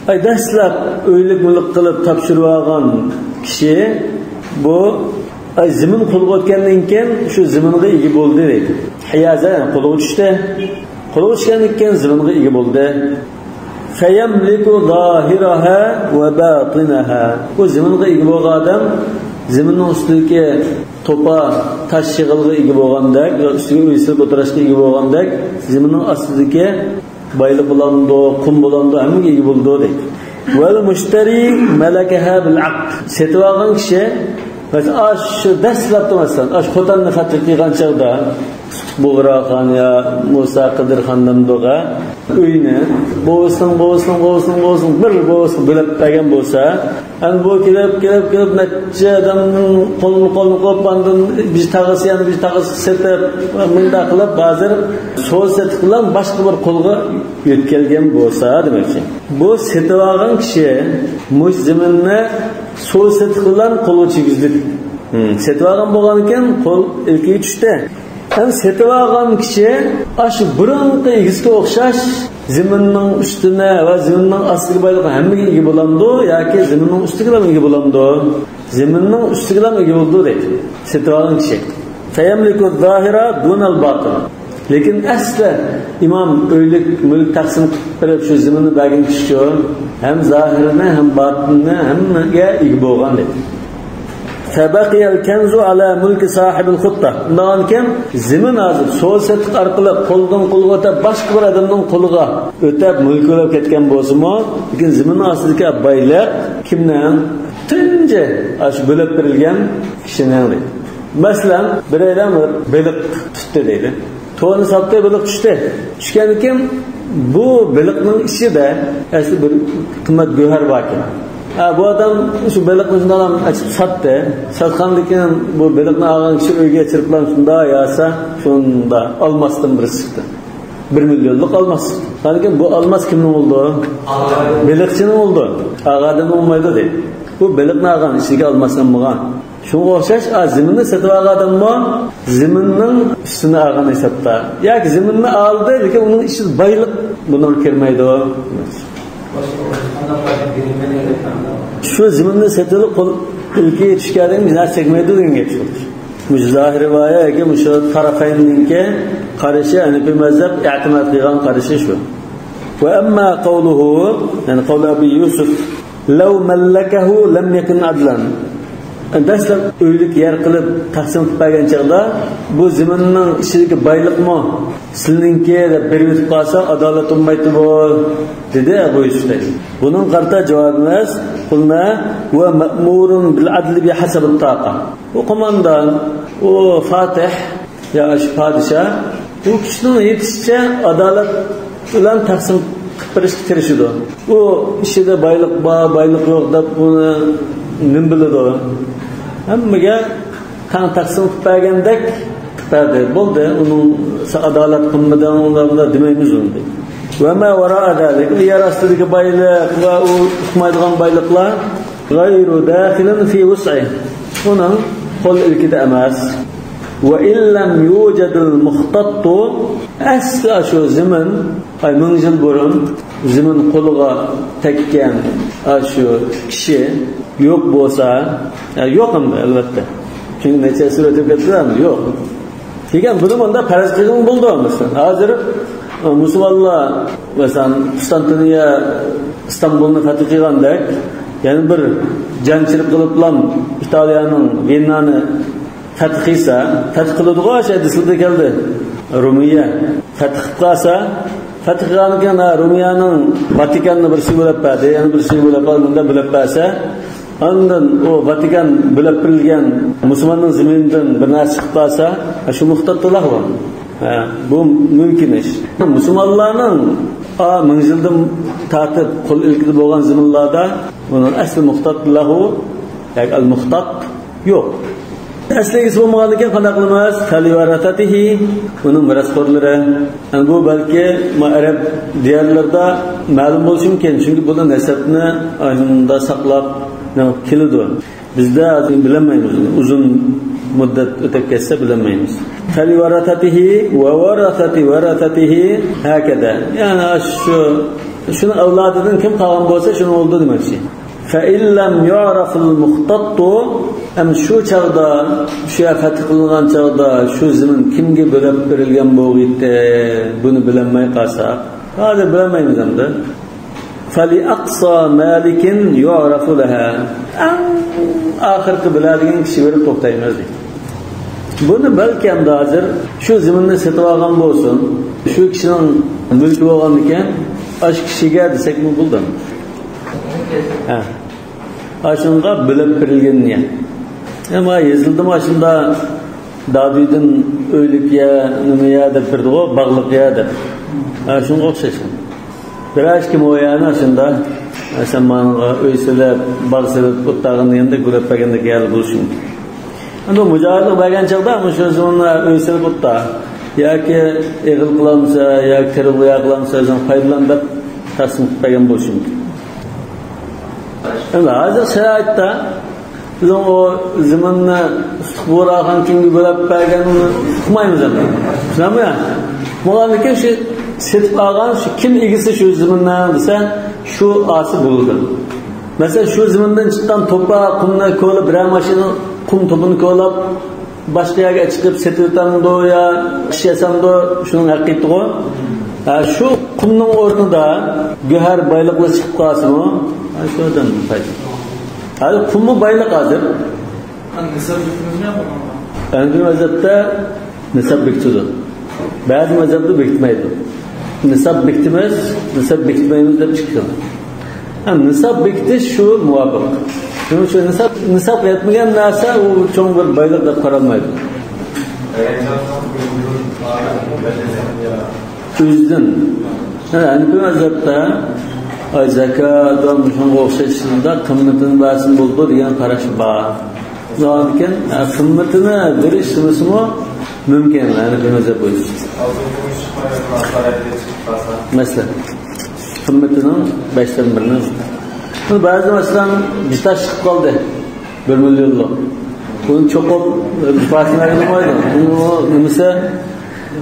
ئاي، دەسلەپ ئۆيلۈك مۈلۈك قىلىپ تاپشۇرۇۋالغان كىشى بۇ، ئاي، زېمىن قولىغا ئۆتكەندىن كېيىن شۇ زېمىنغا ئىگە بولدى دەيدۇ. ھىيازە، قولىغا چۈشتى. قولىغا چۈشكەندىن كېيىن زېمىنغا ئىگە بولدى. فيملك ظاهرها وباطنها. بۇ زېمىنغا ئىگە بولغان ئادەم زېمىننىڭ ئۈستىدىكى توپا تاش شېغىلغا ئىگە بولغاندەك، ئۈستىگە ئۆي سېلىپ ئولتۇراشقا ئىگە بولغاندەك، زېمىننىڭ ئاستىدىكى بايلىق بولامدۇ، قۇم بولامدۇ، ھەممىگە ئىگە بولىدۇ دەيدۇ. والمشتري ملكها بالعقد. سېتىۋالغان كىشى، مەسىلەن، ئاشۇ دەسلەپتە، مەسىلەن، ئاشۇ خوتەننى فەتھ قىلغان چاغدا، بۇغراخان يا مۇسا قىدىرخان دەمدۇغا ئۆينى بوۋىسىنىڭ، بوۋىسىنىڭ، بوۋىسىنىڭ، بوۋىسىنىڭ، بوۋىسىنىڭ بىر بوۋىسىغا بۆلۈپ بەرگەن بولسا، ئەمدى بۇ كېلىپ، كېلىپ، كېلىپ نەچچە ئادەمنىڭ قولىنى قولىنى قىلىپ، ئاندىن بىر تاغىسى يەنە بىر تاغىسىغا سېتىپ، مۇنداق قىلىپ، ھازىر سودا سېتىق بىلەن باشقا بىر قولغا يۆتكەلگەن بولسا دېمەكچى. بۇ سېتىۋالغان كىشى مۇشۇ زېمىننى سودا سېتىق بىلەن قولغا چۈشكۈزدى. ھىم، سېتىۋالغان بولغانىكەن، قول ئىلكىگە چۈشتى. ئەمدى سېتىۋالغان كىشى ئاشۇ بۇرۇنقى ئىگىسىگە ئوخشاش زېمىننىڭ ئۈستىنى ۋە زېمىننىڭ ئاستىدىكى بايلىقنىڭ ھەممىگە ئىگە بولامدۇ ياكى زېمىننىڭ ئۈستىگىلا ئىگە بولامدۇ؟ زېمىننىڭ ئۈستىگىلا ئىگە بولىدۇ دەيدۇ سېتىۋالغان كىشى. فيملك الظاهر دون الباطن. لېكىن ئەسلى ئىمام ئۆيلۈك مۈلۈك تەقسىم قىلىپ بېرىپ شۇ زېمىننى بەرگەن كىشىچۇ، ھەم زاھىرىنى، ھەم باتىنىنى، ھەممىگە ئىگە بولغان دەيدۇ. فبقي الكنز على ملك صاحب الخطة. ئۇنداقكەن، زېمىن ھازىر سودا سېتىق ئارقىلىق قولدىن قولغا ئۆتەپ، باشقا بىر ئادەمنىڭ قولىغا ئۆتەپ، مۈلكى بولۇپ كەتكەن بولسىمۇ، لېكىن زېمىننىڭ ئاستىدىكى بايلىق كىمنىڭ؟ ئاشۇ بۆلەپ بېرىلگەن كىشىنىڭ دەيدۇ. مەسىلەن، بىرەيلەن بىر بېلىق تۇتتى دەيدۇ. تورنى ساپتى، بېلىق چۈشتى. چۈشكەندىن كېيىن بۇ بېلىقنىڭ ئىچىدە ئەسلى بىر قىممەت گۆھەر باركەن. ھە، بۇ ئادەم شۇ بېلىقنى شۇنداق ئېچىپ ساتتى. ساتقاندىن كېيىن بۇ بېلىقنى ئالغان كىشى ئۆيگە چىرىپلا شۇنداق ياسا، شۇنداق ئالماستىن بىرسى چىقتى. بىر مىليونلۇق ئالماس. لېكىن بۇ ئالماس كىمنىڭ بولدى؟ بېلىقچىنىڭ بولدى. ئاغا ئادەمنىڭ بولمايدۇ دەيدۇ. بۇ بېلىقنى ئالغان، ئىچىدىكى ئالماسنى ئالمىغان. شۇنىڭغا ئوخشاش، ئا، زېمىننى سېتىۋالغان ئادەممۇ زېمىننىڭ ئۈستىنى ئالغان ھېسابتا. ياكى زېمىننى ئالدى، لېكىن ئۇنىڭ ئىچىدە بايلىق بۇنىڭ كىرمەيدۇ. شۇ زېمىننى سېتىۋېلىپ قول ئىلكىگە چۈشكەندىن بىز نەرسە چەكمەيدۇ دېگەن گەپ شۇ. مۇشۇ زاھىر رىۋايە ياكى مۇشۇ تەرەپەيننىڭكى قارىشى، ھەنىفىي مەزھەپ ئېتىماد قىلغان قارىشى شۇ. وأما قوله، يەنى قول ئەبى يۈسۈف، لو ملكه لم يكن عدلا. دەسلەپ ئۆيلۈك يەر قىلىپ تەقسىم قىلىپ بەرگەن چاغدا، بۇ زېمىننىڭ ئىچىدىكى بايلىقمۇ سىلىنىڭكى دەپ بېرىۋېتىپ قالسا، ئادالەت بولمايتتى بۇ، دېدى ئەبۇ يۈسۈف. بۇنىڭغا قارىتا جاۋابىمىز، قۇلنا، ھۇۋە مەئمۇرۇن بىل ئەدلى بىھەسەبىت تاقە. ئۇ قوماندان، ئۇ فاتىھ، يا شۇ پادىشاھ، ئۇ كىشىنىڭ يېتىشىچە ئادالەت بىلەن تەقسىم قىلىپ بېرىشكە تىرىشىدۇ. ئۇ ئىچىدە بايلىق بار، بايلىق يوق دەپ بۇنى نېمە بىلىدۇ؟ ھەممىگە تەڭ تەقسىم قىلىپ بەرگەندەك قىلىپ بەردى. بولدى، ئۇنىڭ سەن ئادالەت قىلمىدىڭ، ئۇنداق، بۇنداق دېمەيمىز ئۇنى. ۋەما ۋەرائە زالىك، ئۇ يەر ئاستىدىكى بايلىق ۋە ئۇ ئۇقمايدىغان بايلىقلار، غەيرۇ داخىلىن فى ۋۇسئى، ئۇنىڭ قول ئىلكىدە ئەمەس. ۋە ئىن لەم يۇجەدىل مۇختەتتۇ، ئەسلا شۇ زېمىن، ئاي، مىڭ يىل بۇرۇن زېمىن قولىغا تەگكەن ئاشۇ كىشى يوق بولسا، يا، يوق ئەمدى، ئەلۋەتتە. چۈنكى نەچچە ئەسىر ئۆتۈپ كەتتى ئەمدى، يوق. دېگەن بۇنى مۇنداق پەرەز قىلغىلى بولىدۇ، مەسىلەن. ھازىر، ئە، مۇسۇلمانلار، مەسىلەن، قۇستانتىنىيە ئىستانبۇلنى فەتھ قىلغاندەك، يەنە بىر جەڭچىلىك قىلىپلا ئىتالىيەنىڭ ۋېننانى فەتھ قىلسا، فەتھ قىلىدىغۇ، شەي دېسىلدە كەلدى. رومىيە فەتھ قىلىپ قالسا، فەتھ قىلغاندىن كېيىن، ھە، رومىيەنىڭ ۋاتىكاننى بىرسىگە بۆلۈپ بەردى، يەنە بىرسىگە بۆلۈپ بەردى، مۇنداق بۆلۈپ بەرسە، ئاندىن ئۇ ۋاتىكان بۆلۈپ بېرىلگەن مۇسۇلماننىڭ زېمىنىدىن بىر نەرسە چىقىپ قالسا، شۇ مۇختەتتۇ لەھۋۇ. ھە، بۇ مۇمكىن ئىش. مۇسۇلمانلارنىڭ، ئا، مىڭ يىلدىن تارتىپ قول ئىلكىدە بولغان زېمىنلاردا بۇنىڭ ئەسلى مۇختەتتۇ لەھۋۇ، ياكى ئەل مۇختەت يوق. ئەسلى ئىگىسى بولمىغاندىن كېيىن قانداق قىلىمىز؟ فەلىۋەرەسەتىھى، ئۇنىڭ مىراسخورلىرى. يەنى بۇ بەلكى ما ئەرەب دىيارلىرىدا مەلۇم بولۇشى مۇمكىن، چۈنكى بۇلار نەسەبنى ئاشۇنداق ساقلاپ كېلىدۇ. بىزدە ھازىر بىلەلمەيمىز، ئۇزۇن مۇددەت ئۆتۈپ كەتسە بىلەلمەيمىز. فەلىۋەرەسەتىھى ۋە ۋەرەسەتى ۋەرەسەتىھى ھەكەدە. يەنى شۇ، شۇنىڭ ئەۋلادىدىن كىم قالغان بولسا، شۇنىڭ ئوغلىدۇ دېمەكچى. فەئىن لەم يۇئرەفىل مۇختەتتۇ، ئەمدى شۇ چاغدا، شۇ يەر فەتھ قىلىنغان چاغدا شۇ زېمىن كىمگە بۆلۈپ بېرىلگەن بولغىيتتى، بۇنى بىلەلمەي قالساق، ھازىر بىلەلمەيمىز ئەمدى. فەلىئەقسا مالىكىن يۇئرەفۇ لەھا، ئەڭ ئاخىرقى بىلەلىگەن كىشى بېرىپ توختايمىز دەيدۇ. بۇنى بەلكى ئەمدى ھازىر شۇ زېمىننى سېتىۋالغان بولسۇن، شۇ كىشىنىڭ مۈلكى بولغاندىكىن، ئاشۇ كىشىگە دېسەكمۇ بولىدۇ. ھە. ئاشۇنىڭغا بۆلۈپ بېرىلگىنى. ئەمما يېزىلدىمۇ ئاشۇندا دادۈيدىن ئۆيلۈك يە، نېمە يە دەپ بېرىدىغۇ، باغلىق يە دەپ. ئاشۇنىڭغا ئوخشاش. بىرەر كىم ئۇ يەرنى ئاشۇندا، سەن ماڭا ئۆي سېلىپ، باغ سېلىپ ئولتۇرغان دېگەندەك، بۆلۈپ بەرگەندەك يەرلەر بولۇشى مۇمكىن. ئەمدى مۇجاھىدلىق بەرگەن چاغدا مۇشۇ زېمىننى ئۆي سېلىپ ئولتۇر. ياكى ئېغىل قىلالمىسا، ياكى تېرىلغۇ يەر قىلالمىسا، ئۆزۈڭ پايدىلان دەپ تەقسىم قىلىپ بەرگەن بولۇشى مۇمكىن. ئەمدى ھازىر شارائىتتا بىزنىڭ ئۇ زېمىننى ئۇستىخ بۇغراخان كىمگە بۆلۈپ بەرگەننى ئۇقمايمىز ئەمدى. شۇنداقمۇ يا؟ ئۇقمىغاندىكىن شۇ سېتىپ ئالغان، شۇ كىم ئىگىسى شۇ زېمىننىڭ دېسە، شۇ ئالسا بولىدۇ. مەسىلەن، شۇ زېمىندىن چىققان توپا، قۇمنى كولاپ، بىرەر ماشىنا قۇم توپىنى كولاپ، باشقا يەرگە چىقىپ سېتىۋېتەمدۇ يا ئىش ياسامدۇ، شۇنىڭ ھەققى يوقتىغۇ. ھە، شۇ قۇمنىڭ ئورنىدا گۆھەر بايلىقلار چىقىپ قالسىمۇ، ھە، شۇ ئادەم پايدا. ھە، قۇممۇ بايلىق ھازىر. نىساب بېكىتىمىزمۇ بۇنىڭغا؟ ئەنەفىي مەزھەپتە نىساب بېكىتىدۇ. بەزى مەزھەپتە بېكىتمەيدۇ. نىساب بېكىتىمىز، نىساب بېكىتمەيمىز دەپ ئىككى خىل. ھە، نىساب بېكىتىش شۇ مۇۋاپىق. شۇنىڭ ئۈچۈن نىساب، نىسابقا يەتمىگەن نەرسە ئۇ چوڭ بىر بايلىق دەپ قارالمايدۇ. ئۆزىدىن. ھە، ھەنىپىي مەزھەپتە، ئاي، زاكات ۋە مۇشۇنىڭغا ئوخشاش شۇنداق قىممىتىنى بەرسىمۇ بولىدۇ دېگەن قاراش بار. شۇنىڭدىن كېيىن، ھە، قىممىتىنى بېرىش سۇنىسىمۇ مۇمكىن، ھەنىپىي مەزھەپ بويىچە. مەسىلەن، قىممىتىنىڭ بەشتىن بىرىنى. بۇ بەزى، مەسىلەن، بىر تاش چىقىپ قالدى. بىر مىليونلۇق. بۇنى چوقۇپ، بىر پارچە بەرگىلى بولمايدۇ. بۇنىڭ نېمىسى،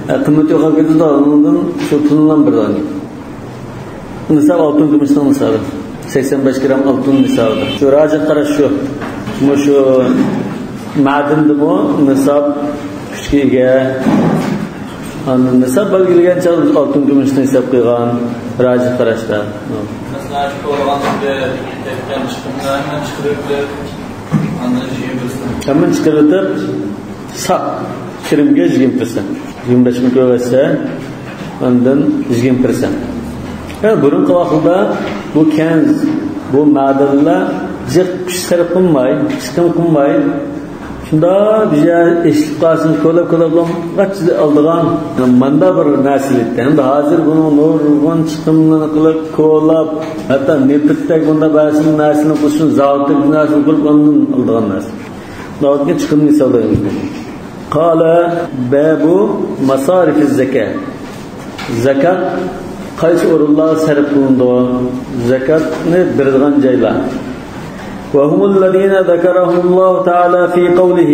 ئە، قىممىتى يوقاپ كېتىدۇ. ئۇنىڭدىن شۇ پۇلنى بىر دانە. نىساب ئالتۇن كۈمۈشنىڭ نىسابى. سەكسەن بەش گرام ئالتۇن نىسابىدا. شۇ راجىھ قاراش شۇ. مۇشۇ مەدىندىمۇ نىساب كۈچكە ئىگە. ئاندىن نىساب بەلگىلىگەن چاغدا ئالتۇن كۈمۈشنى ھېساب قىلغان راجىھ قاراشتا. مەسىلەن، شۇ تولغان كەتكەن چىقىمنى ھەممىنى چىقىرىپ، ئاندىن يىگىرمە پىرسەنت. ھەممىنى چىقىرىۋېتىپ، ساق كىرىمگە يىگىرمە پىرسەنت. يىگىرمە بەش مىڭ كۆرۈۋەتسە، ئاندىن يىگىرمە پىرسەنت. يەنى بۇرۇنقى ۋاقىتتا بۇ كەنز، بۇ مەدەنلەر جىق كۈچ سەرپ قىلماي، چىقىم قىلماي، شۇنداق بىر يەر ئېشىپ قالسۇن، كولاپ، كولاپ، قاچىلا ئالىدىغان ماندا بىر نەرسە ئىدى. ئەمدى ھازىر بۇنىڭ نۇرغۇن چىقىملىرىنى قىلىپ، كولاپ، ھەتتا نېفىتتەك بۇنداق بەزى نەرسىنى قىلىشنى، زاۋۇتتەك بىر نەرسىنى قۇرۇپ، ئاندىن ئالىدىغان نەرسە. ناۋادا چىقىمنى ھېسابلايمىز. قال باب مصارف الزكاة. زاكات قايسى ئورۇنلارغا سەرپ قىلىنىدۇ؟ زاكاتنى بېرىدىغان جايلار. وهم الذين ذكرهم الله تعالى في قوله: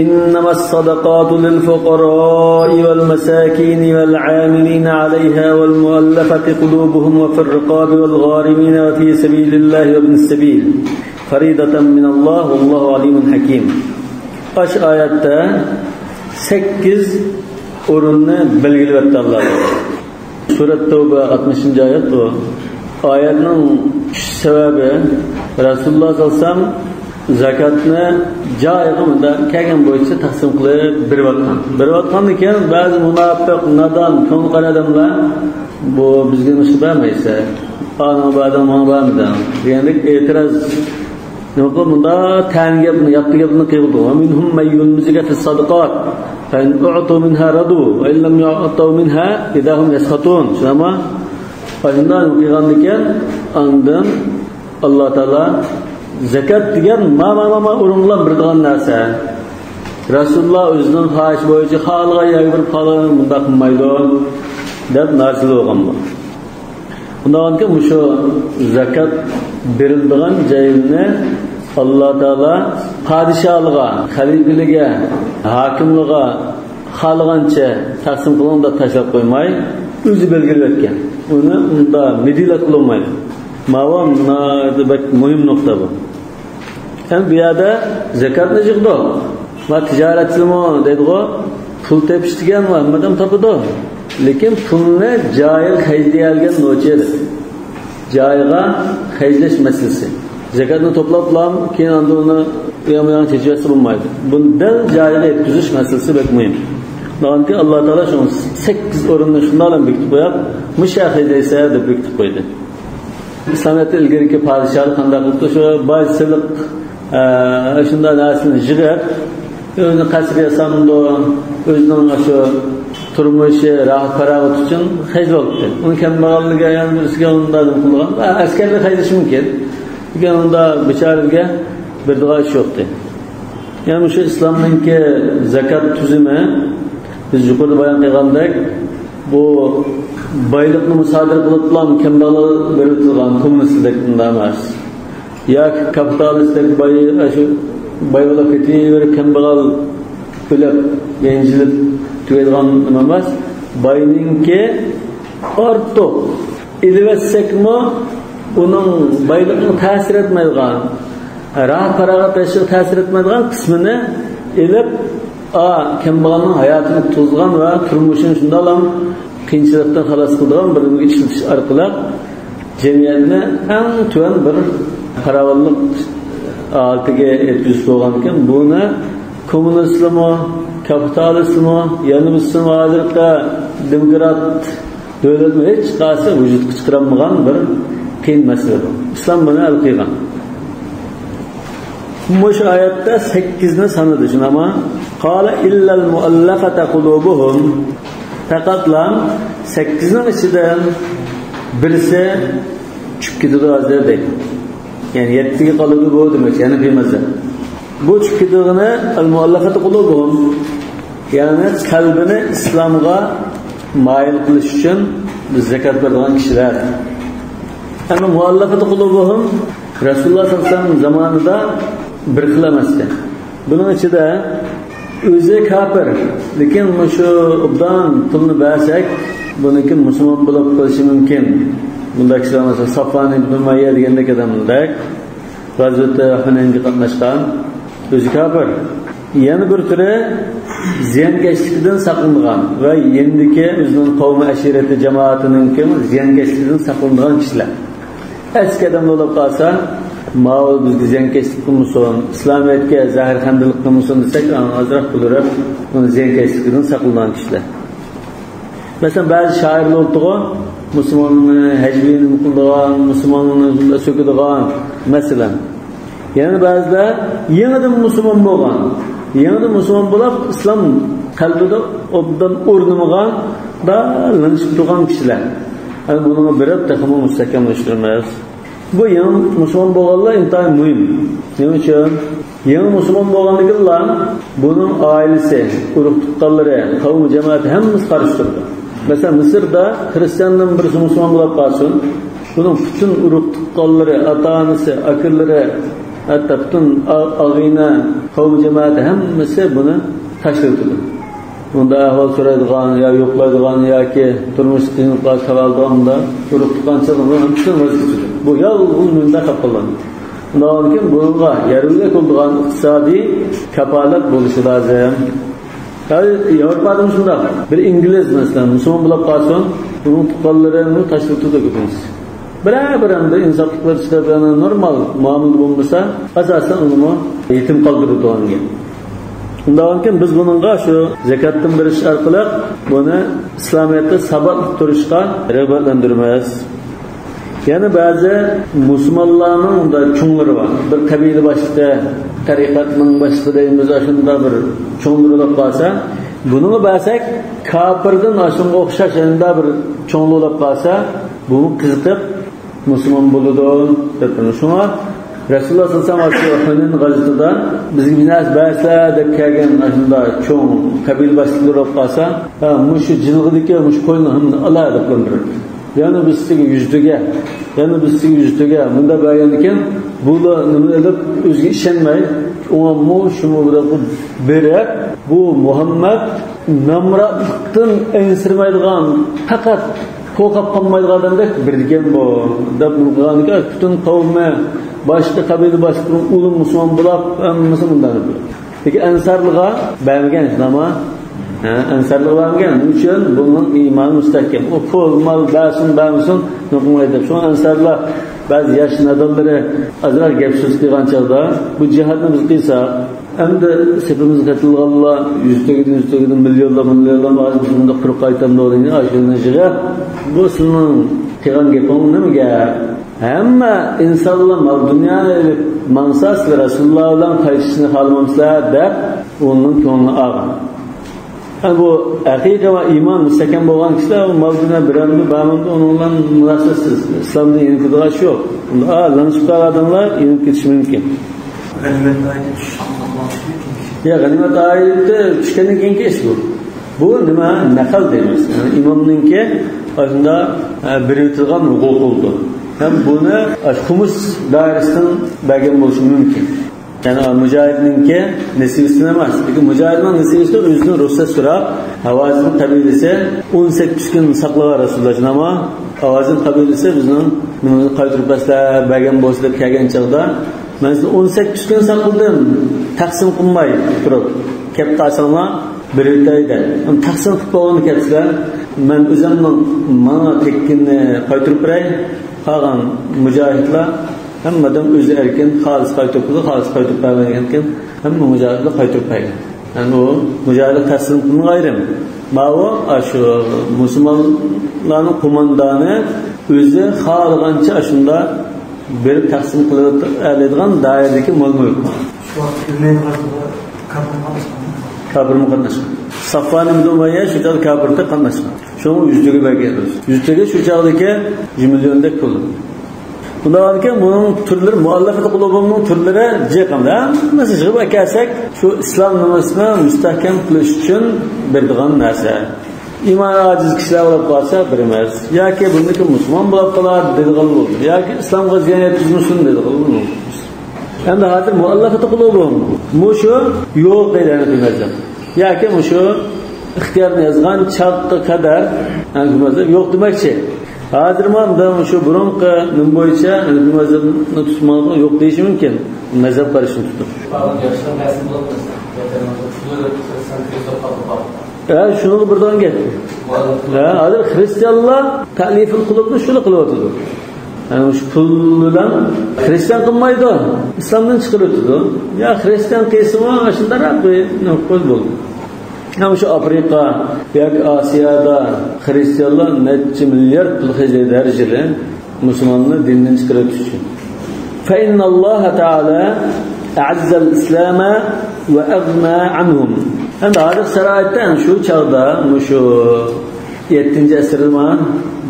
إنما الصدقات للفقراء والمساكين والعاملين عليها والمؤلفة قلوبهم وفي الرقاب والغارمين وفي سبيل الله وابن السبيل فريضة من الله والله عليم حكيم. ئاشۇ ئايەتتە سەككىز ئورۇننى بەلگىلەۋەتتى ئاللا. سۈرەت تەۋبە ئاتمىشىنچى ئايەت بۇ. ئايەتنىڭ چۈشۈش سەۋەبى، رەسۇلۇللا سەللەللاھۇ ئەلەيھى ۋەسەللەم زاكاتنى جايىغا مۇنداق كەلگەن بويىچە تەقسىم قىلىپ بېرىۋاتقان. بېرىۋاتقاندىن كېيىن بەزى مۇناپىق، نادان، كۆڭلى قارا ئادەملەر، بۇ بىزگە نېمىشقا بەرمەيسەن؟ ئانىڭغا بەردىڭ، ماڭا بەرمىدىڭ دېگەندەك ئېتىراز نېمە قىلىپ مۇنداق تەن گەپنى، ياخشى گەپنى قىلىدۇ. ومنهم من يلمزك في الصدقات فإن أعطوا منها رضوا وإن لم يعطوا منها إذا هم يسخطون. شۇنداقمۇ؟ ئاشۇنداق نېمە قىلغاندىكىن، ئاندىن ئاللا تائالا زاكات دېگەن ما، ما، ما، ما ئورۇنغا بېرىدىغان نەرسە. رەسۇلۇللا ئۆزىنىڭ خاھىشى بويىچە خالىغان يەرگە بېرىپ، خالىغان مۇنداق قىلمايدۇ دەپ نارازى بولغان بۇ. ئۇنداقكى مۇشۇ زاكات بېرىلىدىغان جاينى ئاللا تائالا پادىشاھلىقىغا، خەلىپىلىكىگە، ھاكىملىقىغا خالىغانچە تەقسىم قىلىڭ دەپ تاشلاپ قويماي، ئۆزى بەلگىلەپ ئۆتكەن. ئۇنى ئۇنداق مىدىرلاپ قىلالمايدۇ. ماۋۇ ناھايىتى بەك مۇھىم نۇقتا بۇ. ھەم بۇ يەردە زاكاتنى يىغدۇق. ما تىجارەتچىمۇ دەيدىغۇ، پۇل تېپىش دېگەن ھەممە ئادەم تاپىدۇ. لېكىن پۇلنى جايىغا خەجلىيەلىگەن نوچى. جايىغا خەجلەش مەسىلىسى. زاكاتنى توپلاپلا كېيىن ئاندىن ئۇنى ئۇيان-بۇيانغا چېچىۋەتسە بولمايدۇ. بۇنى دەل جايىغا يەتكۈزۈش مەسىلىسى بەك مۇھىم. شۇنىڭدىن كېيىن ئاللا تائالا شۇ سەككىز ئورۇننى شۇنداقلا بېكىتىپ قويۇپ، مۇشۇ خەجلەيسەن دەپ بېكىتىپ قويدى. ئىسلامىيەتتە ئىلگىرىكى پادىشاھلار قانداق قىلىپتۇ؟ شۇ باج، سېلىق، ئە، شۇنداق نەرسىنى يىغىپ، ئۆزىنىڭ قەسرى ياسامدۇ، ئۆزىنىڭ شۇ تۇرمۇشى، راھەت-پاراغىتى ئۈچۈن خەجلەپتۇ. ئۇنى كەمبەغەلگە، يەنە بىرسىگە ئۇنداق نېمە قىلغان. ئە، ئەسكەرلەر خەجلىشى مۇمكىن. لېكىن ئۇنداق بىچارىلەرگە بېرىدىغان ئىش يوقتى. يەنى مۇشۇ ئىسلامنىڭكى زاكات تۈزۈمى، بىز يۇقىرىدا بايان قىلغاندەك، بۇ بايلىقنى مۇسادىرە قىلىپلا كەمبەغەلگە بېرىۋېتىلغان، كوممۇنىستلىك ئۇنداق ئەمەس. ياكى كاپىتالىستلىك باي، شۇ باي بولۇپ كېتىۋېرىپ، كەمبەغەل ئۆلۈپ، يەنجىلىپ تۈگەيدىغان نېمە ئەمەس. باينىڭكى ئارتۇق ئېلىۋەتسەكمۇ، ئۇنىڭ بايلىقىغا تەسىر ئەتمەيدىغان، راھەت-پاراغەت بېرىشىگە تەسىر ئەتمەيدىغان قىسمىنى ئېلىپ، ئا، كەمبەغەلنىڭ ھاياتىنى قۇتقۇزىدىغان ۋە تۇرمۇشىنى شۇنداقلا قىيىنچىلىقتىن خالاس قىلىدىغان بىر نېمىگە ئىشلىتىش ئارقىلىق جەمئىيەتنى ئەڭ تۆۋەن بىر پاراۋانلىق ھالىتىگە يەتكۈزۈش بولغانىكەن. بۇنى كوممۇنىستلارمۇ، كاپىتالىستلارمۇ، يەنە بىرسىمۇ ھازىرقى دېموكرات دۆلەتمۇ ھېچقايسى ۋۇجۇدقا چىقىرالمىغان بىر قىيىن مەسىلە بۇ. ئىسلام بۇنى ھەل قىلغان. مۇشۇ ئايەتتە سەككىزنى سانىدى، شۇنداقمۇ؟ قال إلا المعلقة قلوبهم. پەقەتلا سەككىزنىڭ ئىچىدىن بىرسى چۈشۈپ كېتىدۇ ھازىر دەيدۇ. يەنى يەتتىگە قالىدۇ بۇ دېمەك، يەنە بىر مەزھەپ. بۇ چۈشۈپ كېتىدىغىنى المعلقة قلوبهم، يەنى قەلبىنى ئىسلامغا مايىل قىلىش ئۈچۈن بىز زەكات بېرىدىغان كىشىلەر. ئەمما مۇئەللەقەتۇ قۇلۇبۇھۇم رەسۇلۇللاھ سەللەللاھۇ ئەلەيھى ۋەسەللەم زامانىدا بىر خىل ئەمەس ئىكەن. بۇنىڭ ئىچىدە ئۆزى كاپىر، لېكىن مۇشۇ ئوبدان پۇلنى بەرسەك، بۇنىڭكى مۇسۇلمان بولۇپ قېلىشى مۇمكىن. بۇنداق كىشىلەر مەسىلەن، سافۋان ئىبن ئۇمەييە دېگەندەك ئادەمدەك غەزۋەتى ھۇنەينگە قاتناشقان، ئۆزى كاپىر. يەنە بىر تۈرى زىيانكەشلىكتىن ساقلىنىدىغان ۋە يېنىدىكى ئۆزىنىڭ قەۋمى، ئەشىرىتى، جامائىتىنىڭكى زىيانكەشلىكىدىن ساقلىنىدىغان كىشىلەر. ئەسكى ئادەم بولۇپ قالسا، ماۋۇ بىزگە زىيانكەشلىك قىلمىسۇن، ئىسلامىيەتكە زەھەر خەندىلىك قىلمىسۇن دېسەك، ئاڭ ئازراق بولۇرۇق، بۇنى زىيانكەشلىكىدىن ساقلىنىدىغان كىشىلەر. مەسىلەن، بەزى شائىرلار ئولتۇرغان، مۇسۇلماننى ھەجۋىي نېمە قىلىدىغان، مۇسۇلماننى سۆكىدىغان، مەسىلەن. يەنە بەزىلەر يېڭىدىن مۇسۇلمان بولغان، يېڭىدىن مۇسۇلمان بولۇپ، ئىسلام قەلبىدە ئوبدان ئورنىمىغان، دا لىڭشىپ تۇرغان كىشىلەر. يەنى بۇنىڭغا بېرىپ تېخىمۇ مۇستەھكەملەشتۈرىمىز. بۇ يېڭى مۇسۇلمان بولغانلار ئىنتايىن مۇھىم. نېمە ئۈچۈن؟ يېڭى مۇسۇلمان بولغاندىكىنلا بۇنىڭ ئائىلىسى، ئۇرۇق-تۇغقانلىرى، قەۋمى، جامائىتى ھەممىسى قارشى تۇرىدۇ. مەسىلەن، مىسىردە خىرىستىياندىن بىرسى مۇسۇلمان بولۇپ قالسۇن، بۇنىڭ پۈتۈن ئۇرۇق-تۇغقانلىرى، ئاتا-ئانىسى، ئاكىلىرى، ھەتتا پۈتۈن ئا-، ئاغىنە، قەۋمى، جامائىتى ھەممىسى بۇنى تاشلىۋېتىدۇ. ئۇندا ئەھۋال سورايدىغان يا يوقلايدىغان ياكى تۇرمۇشتا قىيىنلىقلارغا چارە ئالىدىغان ئۇندا ئۇرۇق-تۇغقانچىلىقنىڭ ھەممىسىدىن ۋاز كېچىدۇ. بۇ يالغۇز مۇنداق قېلىپ قالغان. ئۇنداق بولغاندىكىن بۇنىڭغا يەرلىك بولىدىغان ئىقتىسادىي كاپالەت بولۇشى لازىم. ھازىر ياۋروپادىمۇ شۇنداق. بىر ئىنگلىز، مەسىلەن، مۇسۇلمان بولۇپ قالسۇن، ئۇنىڭ تۇغقانلىرىنى تاشلىۋېتىدۇ كۆپىنچىسى. بىرەر، بىرەر ئەمدى ئىنساپلىقلار چىقىرىپ، يەنى نورمال مۇئامىلە بولمىسا، ئاساسەن ئۇنىمۇ يېتىم قالدۇرىدىغان گەپ. ئۇنداقكەن بىز بۇنىڭغا شۇ زەكاتتىن بېرىش ئارقىلىق بۇنى ئىسلامىيەتتە ساباتلىق تۇرۇشقا رىغبەتلەندۈرىمىز. يەنە بەزى مۇسۇلمانلارنىڭ ئۇنداق چوڭلىرى بار. بىر قەبىلە باشلىقى، تەرىقەتنىڭ باشلىقى دەيمىز، ئاشۇنداق بىر چوڭلىرى بولۇپ قالسا، بۇنىڭغا بەرسەك، كاپىردىن ئاشۇنىڭغا ئوخشاش يەنە بىر چوڭلىرى بولۇپ قالسا، بۇمۇ قىزىقىپ مۇسۇلمان بولىدۇ دەپ تۇرىدۇ. شۇڭا رەسۇلۇللاھ سەللەللاھۇ ئەلەيھى ۋەسەللەم ھۇنەين غەزۋىتىدە بىزگە بىر نەرسە بەرسىلە دەپ كەلگەن ئاشۇنداق چوڭ قەبىلە باشلىقلىرى بولۇپ قالسا، ھە، مۇشۇ جىلغىدىكى مۇشۇ قوينى ھەممىنى ئالا دەپ قىلدۇرىدۇ. يەنە بىرسىگە يۈز تۆگە، يەنە بىرسىگە يۈز تۆگە، مۇنداق بەرگەندىكىن بۇلار نېمىنى ئېلىپ ئۆزىگە ئىشەنمەي، ئۇمۇ شۇمۇ بىرەر بېرىپ، بۇ مۇھەممەد نامراتلىقتىن ئەنسىرىمەيدىغان، پەقەت قورقۇپ قالمايدىغان ئادەمدەك بىردىكەن بۇ، دەپ قىلغانىكەن، پۈتۈن قەۋمى، باشقا قەبىلە باشلىقلىرى ئۇلۇ مۇسۇلمان بولاپ، ھەممىسى مۇنداق دەپ. لېكىن ئەنسارلىغا بەرمىگەن، شۇنداقمۇ؟ ھە، ئەنسارلىغا بەرمىگەن. نېمە ئۈچۈن؟ بۇنىڭ ئىمانى مۇستەھكەم. ئۇ پۇل، مال بەرسۇن، بەرمىسۇن، نوقۇڭلايدۇ دەپ. شۇڭا ئەنسارلار بەزى ياش نادانلىرى ئازراق گەپ سۆز قىلغان چاغدا، بۇ جىھادنى بىز قىلساق، ئەمدى سېپىمىزگە قېتىلغانلار يۈز تۆگىدىن، يۈز تۆگىدىن مىليونلار، مىليونلار، ھازىر بىز بۇنداق قۇرۇق قايتامدۇ دېگەن ئاشۇنى يىغىپ، بۇ سېنىڭ قىلغان گېپىڭ نېمە گەپ؟ ھەممە ئىنسانلار مال دۇنيانى ئېلىپ ماڭسا، سىلەر رەسۇلۇللاھ بىلەن قايتىشنى خالىمامسىلەر دەپ، ئۇنىڭ كۆڭلىنى ئالغان. ھە، بۇ ھەقىقىي ۋە ئىمان مۇستەھكەم بولغان كىشىلەر ئۇ مال دۇنيا بېرەمدۇ، بەرمەمدۇ، ئۇنىڭ بىلەن مۇناسىۋەتسىز. ئىسلامدىن يېنىپ كېتىدىغان ئىش يوق. ئا، لىڭشىپ قالغان ئادەملەر يېنىپ كېتىشى مۇمكىن. غەنىيمەت ئايىتى چۈشۈشتىن كېيىن. يا، غەنىيمەت ئايىتى چۈشكەندىن كېيىنكى ئىش بۇ. بۇ نېمە؟ نەقىل دەيمىز. يەنى ئىمامنىڭكى ئاشۇنداق، ئە، بېرىۋېتىدىغان ھوقۇقى بولىدۇ. ھەم بۇنى، ئە، خۇمۇس دائىرىسىدىن بەرگەن بولۇشى مۇمكىن. يەنى مۇجاھىدنىڭكى نېسىۋىسىدىن ئەمەس. لېكىن مۇجاھىدنىڭ نېسىۋىسىدىن ئۆزىدىن رۇخسەت سوراپ، ھاۋازىن قەبىلىسى ئون سەككىز كۈن ساقلىغان رەسۇلۇللاھ جانابى. ھاۋازىن قەبىلىسى بىزنىڭ نېمىنى قايتۇرۇپ بەرسىلەر، بەرگەن بولسا دەپ كەلگەن چاغدا، مەن سىزنى ئون سەككىز كۈن ساقلىدىم، تەقسىم قىلماي تۇرۇپ، كەپ قالساڭلار بېرىۋېتەي دەپ. تەقسىم قىلىپ بولغاندا كەپسىلەر، مەن ئۆزۈمنىڭ ماڭا تەگكىنىنى قايتۇرۇپ بېرەي. قالغان مۇجاھىدلار ھەممىدىن ئۆزى ئەركىن، خالىس قايتۇرۇپ بېرىدۇ، خالىس قايتۇرۇپ بەرمەيدىكەن، ھەممە مۇجاھىدلار قايتۇرۇپ بەرگەن. يەنى ئۇ مۇجاھىدلار تەسلىم قىلمىغان ئايرىم. ماۋۇ، ئاشۇ مۇسۇلمانلارنىڭ قوماندانى ئۆزى خالىغانچە ئاشۇنداق بېرىپ تەقسىم قىلىۋېتەلەيدىغان دائىرىدىكى مال-مۈلۈك. كاپىرمۇ قاتناشقان. سافۋان ئىبن ئۇمەييە شۇ چاغدا كاپىردا قاتناشقان. شۇنىڭ يۈزلۈكى بەرگەن. يۈزلۈكى شۇ چاغدىكى يۈز مىليوندەك پۇل. بۇنداق ئىكەن، بۇنىڭ تۈرلىرى، مۇئەللەفەتۇ قۇلۇبۇنىڭ تۈرلىرى جىق ئەمدى. ھەممىسى يىغىپ ئەكەلسەك، شۇ ئىسلام نېمىسىنى مۇستەھكەم قىلىش ئۈچۈن بېرىدىغان نەرسە. ئىمانى ئاجىز كىشىلەر بولۇپ قالسا بېرىمىز. ياكى بۇندىكى مۇسۇلمان بولۇپ قالار دەيدىغان بولىدۇ. ياكى ئىسلامغا زىيان يەتكۈزمىسۇن دەيدىغان بولىدۇ. ئەمدى ھازىر مۇئەللەفەتۇ قۇلۇبۇم مۇشۇ يوق دەيدۇ ھەنەفىي مەزھەپ. ياكى مۇشۇ ئىختىيارنى يازغان چاغقا قەدەر ھەنەفىي مەزھەپ يوق دېمەكچى. ھازىر مانا مۇشۇ بۇرۇنقى نېمە بويىچە ھەنەفىي مەزھەپنى تۇتمىغانلار يوق دېيىشى مۇمكىن. مەزھەپ قارىشىنى تۇتۇپ. ھە، شۇنىڭغا بىر دان گەپ. ھە، ھازىر خرىستىيانلار تەلىفۇل قۇلۇبنى شۇلا قىلىۋاتىدۇ. يەنى مۇشۇ پۇل بىلەن خرىستىيان قىلمايدۇ، ئىسلامدىن چىقىرىۋېتىدۇ. يا خرىستىيان قىلسىمۇ شۇنداقراق بىر نوقۇل بولدى. يا مۇشۇ ئافرىقا ياكى ئاسىيادا خرىستىيانلار نەچچە مىليارد پۇل خەجلەيدۇ ھەر يىلى مۇسۇلماننى دىندىن چىقىرىۋېتىش ئۈچۈن. فإن الله تعالى أعز الإسلام وأغنى عنهم. ئەمدى ھازىر شارائىتتا، يەنى شۇ چاغدا مۇشۇ يەتتىنچى ئەسىردىما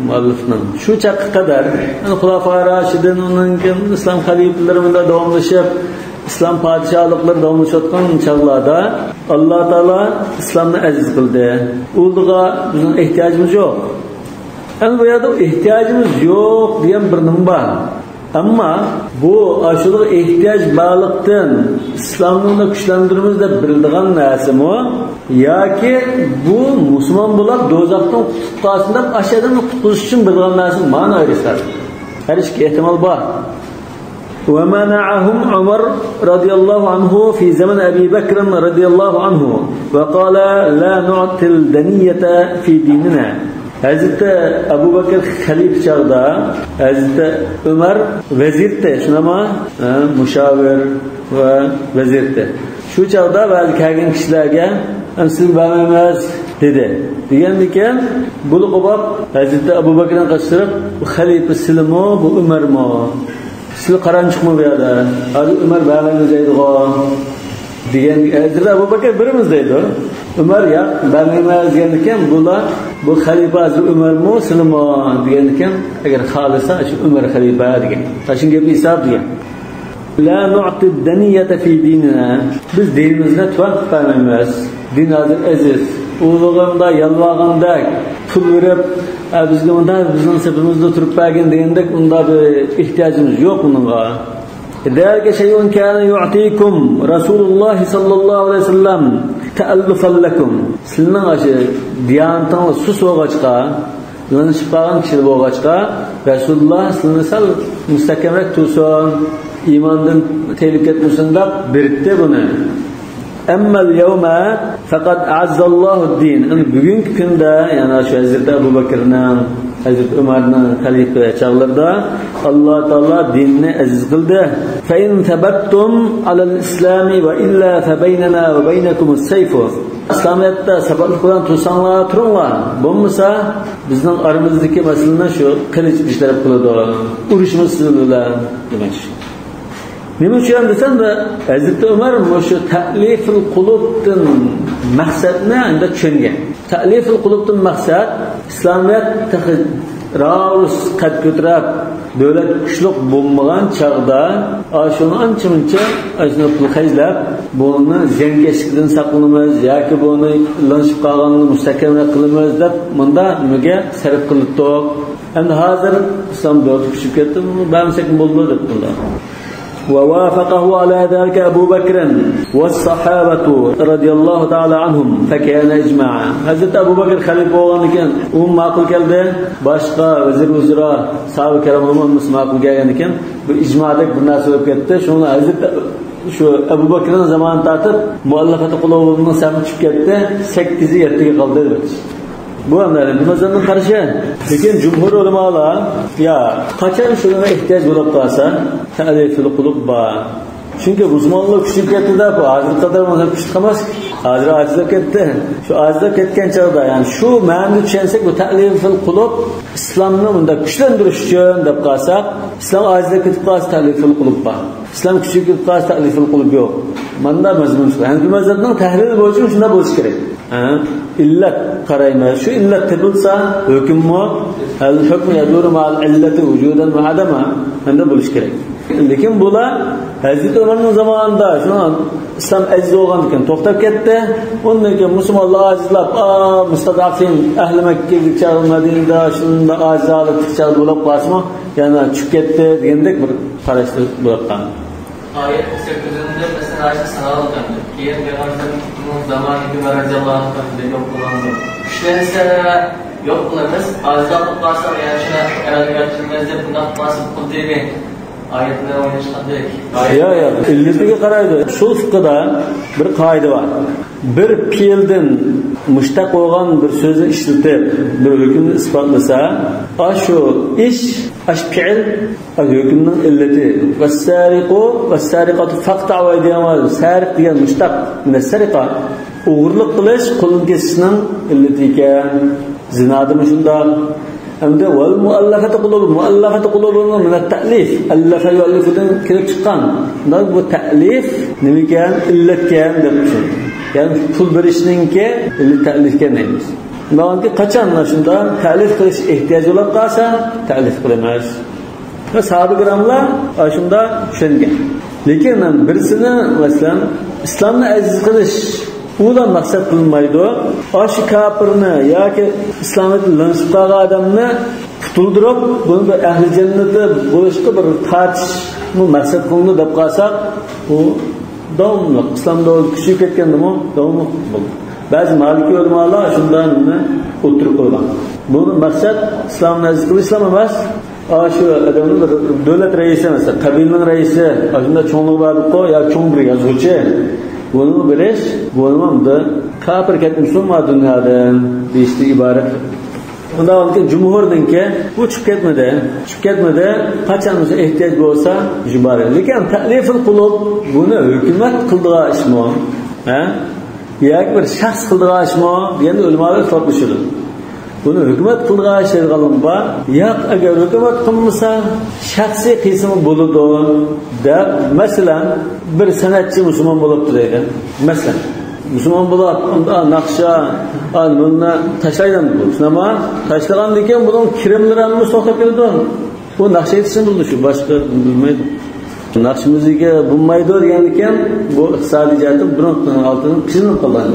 مۇئەللىپنىڭ شۇ چاغقا قەدەر، يەنى خۇلافا راشىدىن، ئۇنىڭ كېيىن ئىسلام خەلىپىلىرى بىلەن داۋاملىشىپ، ئىسلام پادىشاھلىقلىرى داۋاملىشىۋاتقان چاغلاردا ئاللا تائالا ئىسلامنى ئەزىز قىلدى. ئۇلىغا بىزنىڭ ئېھتىياجىمىز يوق. ئەمدى بۇ يەردە ئېھتىياجىمىز يوق دېگەن بىر نېمە بار. ئەمما بۇ ئاشۇلارغا ئېھتىياج بارلىقتىن ئىسلامنى كۈچلەندۈرىمىز دەپ بىلىدىغان نەرسىمۇ ياكى بۇ مۇسۇلمان بولاپ دوزاختىن قۇتۇلۇپ قالسۇن دەپ ئاشۇ ئادەمنى قۇتقۇزۇش ئۈچۈن بىلىدىغان نەرسىمۇ، مانا ئايرىشلار. ھەر ئىككى ئېھتىمال بار. ومنعهم عمر رضي الله عنه في زمن أبي بكر رضي الله عنه وقال: لا نعطي الدنية في ديننا. ھەزرىتى ئەبۇ بەكىر خەلىپە چاغدا ھەزرىتى ئۆمەر ۋەزىرتى، شۇنداقمۇ؟ ھە، مۇشاۋىر ۋە ۋەزىرتى. شۇ چاغدا بەزى كەلگەن كىشىلەرگە، ئەمدى سىزگە بەرمەيمىز دېدى. دېگەندىكىن، بۇلىقى بولۇپ ھەزرىتى ئەبۇ بەكرىنى قىستۇرۇپ، بۇ خەلىپە سىلىمۇ، بۇ ئۆمەرمۇ؟ سىلى قارانچۇقمۇ بۇ يەردە؟ ھازىر ئۆمەر بەرمەيمىز دەيدىغۇ. دېگەن، ھەزرىتى ئەبۇ بەكىر بېرىمىز دەيدۇ. ئۆمەر ياق، بەرمەيمىز دېگەندىكىن، بۇلار، بۇ خەلىپە ھازىر ئۆمەرمۇ، سىلىمۇ؟ دېگەندىكىن، ئەگەر خالىسا، شۇ ئۆمەر خەلىپە دېگەن. تاشقى گەپ ھېساب دېگەن. لا نعطي الدنية في ديننا. بىز دىنىمىزنى تۆۋەن قىلىپ بەرمەيمىز. دىن ھازىر ئەزىز. ئۇلىغا مۇنداق يالۋارغاندەك، پۇل بېرىپ، ئە، بىزگە مۇنداق، بىزنىڭ سېپىمىزدا تۇرۇپ بەرگىن دېگەندەك، ئۇنداق بىر ئېھتىياجىمىز يوق ئۇنىڭغا. ذلك شيء كان يعطيكم رسول الله صلى الله عليه وسلم تألفا لكم. سىلىنىڭ ئاشۇ دىيانىتىڭىز سۇس بولغاچقا، لىڭشىپ قالغان كىشىلەر بولغاچقا، رەسۇلۇللا سىلىنى سەل مۇستەھكەمرەك تۇرسۇن، ئىماندىن تېيىلىپ كەتمىسۇن دەپ بېرىتتى بۇنى. أما اليوم فقد أعز الله الدين. ئەمدى بۈگۈنكى كۈندە، يەنى شۇ ھەزرىتى ئەبۇ بەكرىنىڭ، ھەزرىتى ئۆمەرنىڭ خەلىپە چاغلىرىدا ئاللا تائالا دىننى ئەزىز قىلدى. فإن ثبتتم على الإسلام وإلا فبيننا وبينكم السيف. ئىسلامىيەتتە ساباتلىق بىلەن تۇرساڭلار تۇرۇڭلار، بولمىسا بىزنىڭ ئارىمىزدىكى مەسىلىنى شۇ قىلىچ بىر تەرەپ قىلىدۇ، ئۇرۇشىمىز سىز بىلەن دېمەكچى. نېمە ئۈچۈن دېسەم، ھەزرىتى ئۆمەر مۇشۇ تەلىفۇل قۇلۇبتىن مەقسەتنى ئەمدى چۈشەنگەن. تەلىفۇل قۇلۇبتىن مەقسەت ئىسلامىيەت تېخى راۋۇس قەد كۆتۈرۈپ، دۆلەت كۈچلۈك بولمىغان چاغدا، ئاشۇنى ئانچە-مۇنچە ئاشۇنى پۇل خەجلەپ، بۇنى زىيانكەشلىكتىن ساقلىنىمىز ياكى بۇنى لىڭشىپ قالغاننى مۇستەھكەمرەك قىلىمىز دەپ، مۇنداق نېمىگە سەرپ قىلىپتۇق. ئەمدى ھازىر ئىسلام دۆلىتى كۈچىيىپ كەتتى، بۇنى بەرمىسەكمۇ بولىدۇ دەپ بۇنداق. ووافقه على ذلك أبو بكر والصحابة رضي الله تعالى عنهم فكان إجماعا. ھەزرىتى ئەبۇ بەكىر خەلىپە بولغاندىن كېيىن ئۇمۇ ماقۇل كەلدى. باشقا ۋەزىر ۋۇزرا، ساھابە كىرام ھەممىسى ماقۇل كەلگەندىن كېيىن بۇ ئىجما دەك بىر نەرسە بولۇپ كەتتى. شۇڭا ھەزرىتى شۇ ئەبۇ بەكرىنىڭ زامانىدىن تارتىپ مۇئەللەفەتۇ قۇلۇبۇنىڭ سەھۋى چۈشۈپ كەتتى، سەككىزى يەتتىگە قالدى دەپ. بۇ ئەمدى ئىبن ھەزمنىڭ قارىشى. لېكىن جۇمھۇر ئۆلىمالار، يا، قاچان شۇنىڭغا ئېھتىياج بولۇپ قالسا، تەلىفۇل قۇلۇب بار. چۈنكى مۇسۇلمانلار كۈچىيىپ كەتتى دەپ، ھازىرغا قەدەر مۇسۇلمان كۈچلۈك ئەمەس. ھازىر ئاجىزلاپ كەتتى. شۇ ئاجىزلاپ كەتكەن چاغدا، يەنى شۇ مەنىدە چۈشەنسەك، بۇ تەلىفۇل قۇلۇب ئىسلامنى مۇنداق كۈچلەندۈرۈش ئۈچۈن دەپ قالساق، ئىسلام ئاجىزلاپ كېتىپ قالسا، تەلىفۇل قۇلۇب بار. ئىسلام كۈچىيىپ كېتىپ قالسا، تەلىفۇل قۇلۇب يوق. ماندا مەزمۇن چىقىدۇ. ھەنىفىي مەزھەپنىڭ تەھلىلى بويىچە شۇنداق بولۇشى كېرەك. ھە؟ ئىللەت قارايمىز. شۇ ئىللەت تېپىلسا، ھۆكۈممۇ، ئەل ھۆكمۇ يەدۇرۇ مەئەل ئىللەتى ۋۇجۇدەن ۋە ئەدەمەن، مەنىدە بولۇشى كېرەك. لېكىن بۇلار ھەزرىتى ئۆمەرنىڭ زامانىدا شۇ ئىسلام ئەزىز بولغاندىكىن توختاپ كەتتى. ئۇندىن كېيىن مۇسۇلمانلار ئاجىزلاپ، ئا، مۇستەزئەفىن، ئەھلى مەككىگە چاغ مەدىنىدە شۇنداق ئاجىز ھالەتتىكى چاغدا بولۇپ قالسىمۇ، يەنە چۈشۈپ كەتتى دېگەندەك بىر قاراشلار بولۇپ قالدى. ئايەت سەككىزىنچى، مەسىلەن، ئاشۇ سانالغان. كېيىن پەيغەمبەرنىڭ زامانىدىكى رەزىياللاھۇ ئەنھۇ يوق بولغان. كۈچلەنسە يوق قىلىمىز. ئاجىزلاپ قالسا، يەنە شۇنى ئەمەلگە ئاشۇرىمىز دەپ بۇنداق مۇناسىۋەت قىلدى. ئايەتنى ئويلاشقاندەك. يا، يا، ئىللىتىگە قارايدۇ. ئۇسۇل فىقىدا بىر قائىدە بار. بىر پېئىلدىن مۇشتەق بولغان بىر سۆزنى ئىشلىتىپ، بىر ھۆكۈمنى ئىسپاتلىسا، ئاشۇ ئىش، ئاشۇ پېئىل، ئاشۇ ھۆكۈمنىڭ ئىللىتى. ۋەسسارىقۇ ۋەسسارىقاتۇ فەقتەئۇ ئەيدىيەھۇمە. سارىق دېگەن مۇشتەق مىنەسسەرىقە. ئوغرىلىق قىلىش، قولنى كېسىشنىڭ ئىللىتى ئىكەن. زىنادىمۇ شۇنداق. ئەمدى ۋەل مۇئەللەفەتۇ قۇلۇبۇ، مۇئەللەفەتۇ قۇلۇبۇنىڭ مىنەت تەئلىف، ئەللەفە يۇئەللىفۇدىن كېلىپ چىققان. بۇ تەئلىف نېمىكەن؟ ئىللەتكەن دەپ چۈشىنىدۇ. يەنى پۇل بېرىشنىڭكى ئىللىتى تەئلىفكەن دەيمىز. شۇنداقكى قاچان شۇنداق تەئلىف قىلىش ئېھتىياجى بولۇپ قالسا، تەئلىف قىلىمىز. ۋە ساھابە كىراملار ئاشۇنداق چۈشەنگەن. لېكىن بىرسىنى، مەسىلەن، ئىسلامنى ئەزىز قىلىش، ئۇلا مەقسەت قىلىنمايدۇ. ئاشۇ كاپىرنى ياكى ئىسلامىيەتنى لىڭشىپ قالغان ئادەمنى قۇتۇلدۇرۇپ، بۇنى بىر ئەھلى جەننىتى بولۇشقا بىر تارتىشمۇ مەقسەت قىلىنىدۇ دەپ قالساق، ئۇ داۋاملىق ئىسلام دەۋرى كۈچىيىپ كەتكەندىمۇ داۋاملىق بولىدۇ. بەزى مالىكىي ئۆلىمالار شۇنداق نېمىنى ئوتتۇرىغا قويغان. بۇ مەقسەت ئىسلامنى ئەزىز قىلىشلا ئەمەس، ئاشۇ ئادەمنىڭ بىر دۆلەت رەئىسى، مەسىلەن، قەبىلىنىڭ رەئىسى، ئاشۇنداق چوڭلۇقى بار ئىدىغۇ، يا چوڭ بىر يازغۇچى، بۇنىمۇ بېرىش، بۇنىمۇ ئەمدى كاپىر كەتمىسۇن ما دۇنيادىن دېيىشتىن ئىبارەت. ئۇنداق بولغاندىكىن جۇمھۇردىنكى بۇ چىقىپ كەتمىدى. چىقىپ كەتمىدى. قاچان بولسا ئېھتىياج بولسا، يۈبارە. لېكىن تەئلىفۇل قۇلۇب، بۇنى ھۆكۈمەت قىلىدىغان ئىشمۇ؟ ھە؟ ياكى بىر شەخس قىلىدىغان ئىشمۇ دېگەندە ئۆلىمالار ئىختىلاپلىشىدۇ. بۇنى ھۆكۈمەت قىلىدىغان ئىش دەيدىغانلىرىمۇ بار. ياق، ئەگەر ھۆكۈمەت قىلمىسا، شەخسىي قىلسىمۇ بولىدۇ دەپ، مەسىلەن، بىر سەنئەتچى مۇسۇلمان بولۇپتۇ دەيلى. مەسىلەن، مۇسۇلمان بولۇپ، ئۇندا ناخشا، ئا، نېمىنى تاشلايدۇ بۇ. شۇنداقمۇ؟ تاشلىغاندىن كېيىن بۇنىڭ كىرىملىرى ھەممىسى توختاپ كېتىدۇ. بۇ ناخشا ئېيتىشنى بىلىدۇ، شۇ باشقا بىلمەيدۇ. ناخشا مۇزىكا بولمايدۇ دېگەندىكىن، بۇ ئىقتىسادىي جەھەتتىن بۇرۇنقىنىڭ ئالدىدىن قىينىلىپ قالغان.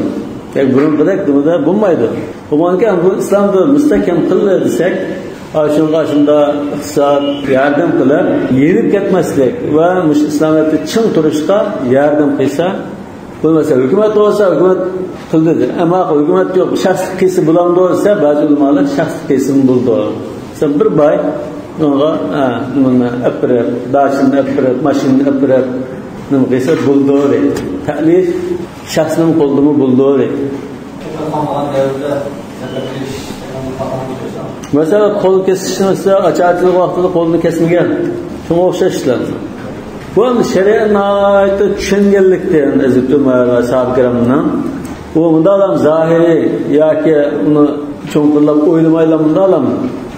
ياكى بۇرۇنقىدەك نېمىدە بولمايدۇ. بولغانكەن، بۇ ئىسلامدا مۇستەھكەم قىلدى دېسەك، ئاشۇنىڭغا شۇنداق ئىقتىساد ياردەم قىلىپ، يېنىپ كەتمەسلىك ۋە مۇشۇ ئىسلامىيەتتە چىڭ تۇرۇشقا ياردەم قىلسا، بۇ مەسىلە ھۆكۈمەت بولسا، ھۆكۈمەت قىلدى دېدى. ئەمما ھۆكۈمەت يوق، شەخس قىلسا بولامدۇ دېسە، بەزى ئۆلىمالار شەخس قىلسىمۇ بولىدۇ. مەسىلەن، بىر باي ئۇنىڭغا، ھە، نېمىنى ئەپ بېرىپ، داشىنى ئەپ بېرىپ، ماشىنىنى ئەپ بېرىپ، نېمە قىلسا بولىدۇ دەيدۇ. تەئلىف شەخسنىڭ قولىدىمۇ بولىدۇ دەيدۇ. مەسىلەن، قول كېسىشنى، مەسىلەن، ئاچا ئاچىلىق ۋاقتىدا قولىنى كەسمىگەن. شۇڭا ئوخشاش ئىشلار. بۇ ئەمدى شەرىئەت ناھايىتى چۈشەنگەنلىكتىن، ھەزرىتى ئۆمەر ۋە ساھابە كىرامنىڭ، ئۇ مۇنداقلام زاھىرىي ياكى ئۇنى چوڭقۇرلاپ ئويلىمايلا مۇنداقلام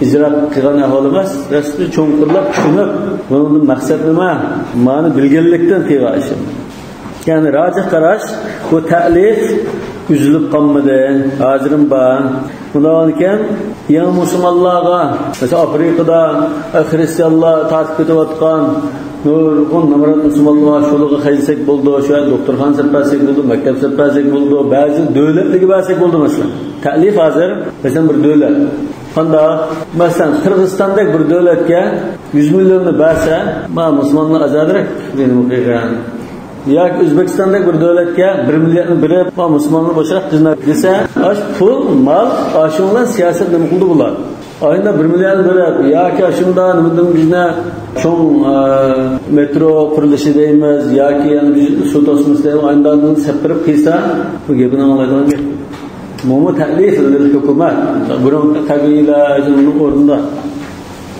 ئىجرا قىلغان ئەھۋال ئەمەس، رەسمىي چوڭقۇرلاپ چۈشىنىپ، بۇنىڭدىن مەقسەت نېمە، مانا بىلگەنلىكتىن قىلغان ئىشى. يەنى راجىھ قاراش، بۇ تەئلىف ئۈزۈلۈپ قالمىدى، ھازىرمۇ بار. ئۇنداق ئىكەن، يېڭى مۇسۇلمانلارغا، مەسىلەن، ئافرىقىدا خىرىستىيانلار تارتىپ كېتىۋاتقان نۇرغۇن نامرات مۇسۇلمانلار بار، شۇلارغا خەجلىسەك بولىدۇ، شۇ يەردە دوختۇرخانا سېلىپ بەرسەك بولىدۇ، مەكتەپ سېلىپ بەرسەك بولىدۇ، بەزى دۆلەتلەرگە بەرسەك بولىدۇ. مەسىلەن، تەئلىف ھازىر، مەسىلەن، بىر دۆلەت. قانداق؟ مەسىلەن، قىرغىزىستاندەك بىر دۆلەتكە يۈز مىليوننى بەرسە، ما مۇسۇلمانلار ئازادىراق دېگىنىمۇ قىلغان. ياكى ئۆزبېكىستاندەك بىر دۆلەتكە بىر مىلياردنى بېرىپ، ما مۇسۇلمانلار بوشراق خىزمەت دېسە، ئاش پۇل، مال، ئاشۇ بىلەن سىياسەت نېمە قىلدى بۇلار؟ ئايدا بىر مىليارد بېرىپ، ياكى ئاشۇنداق نېمىدىن بىزنى چوڭ، ئە، مېترو قۇرۇلۇشى دەيمىز، ياكى يەنە بىز سۇ توسمىسى دەيمىز، ئايدا سەپ بېرىپ قىلسا، بۇ گېپىنى ئاڭلايدىغان گەپ. بۇمۇ تەئلىف لىل ھۆكۈمەت. بۇرۇنقى قەبىلە ئۆزىنىڭ ئورنىدا.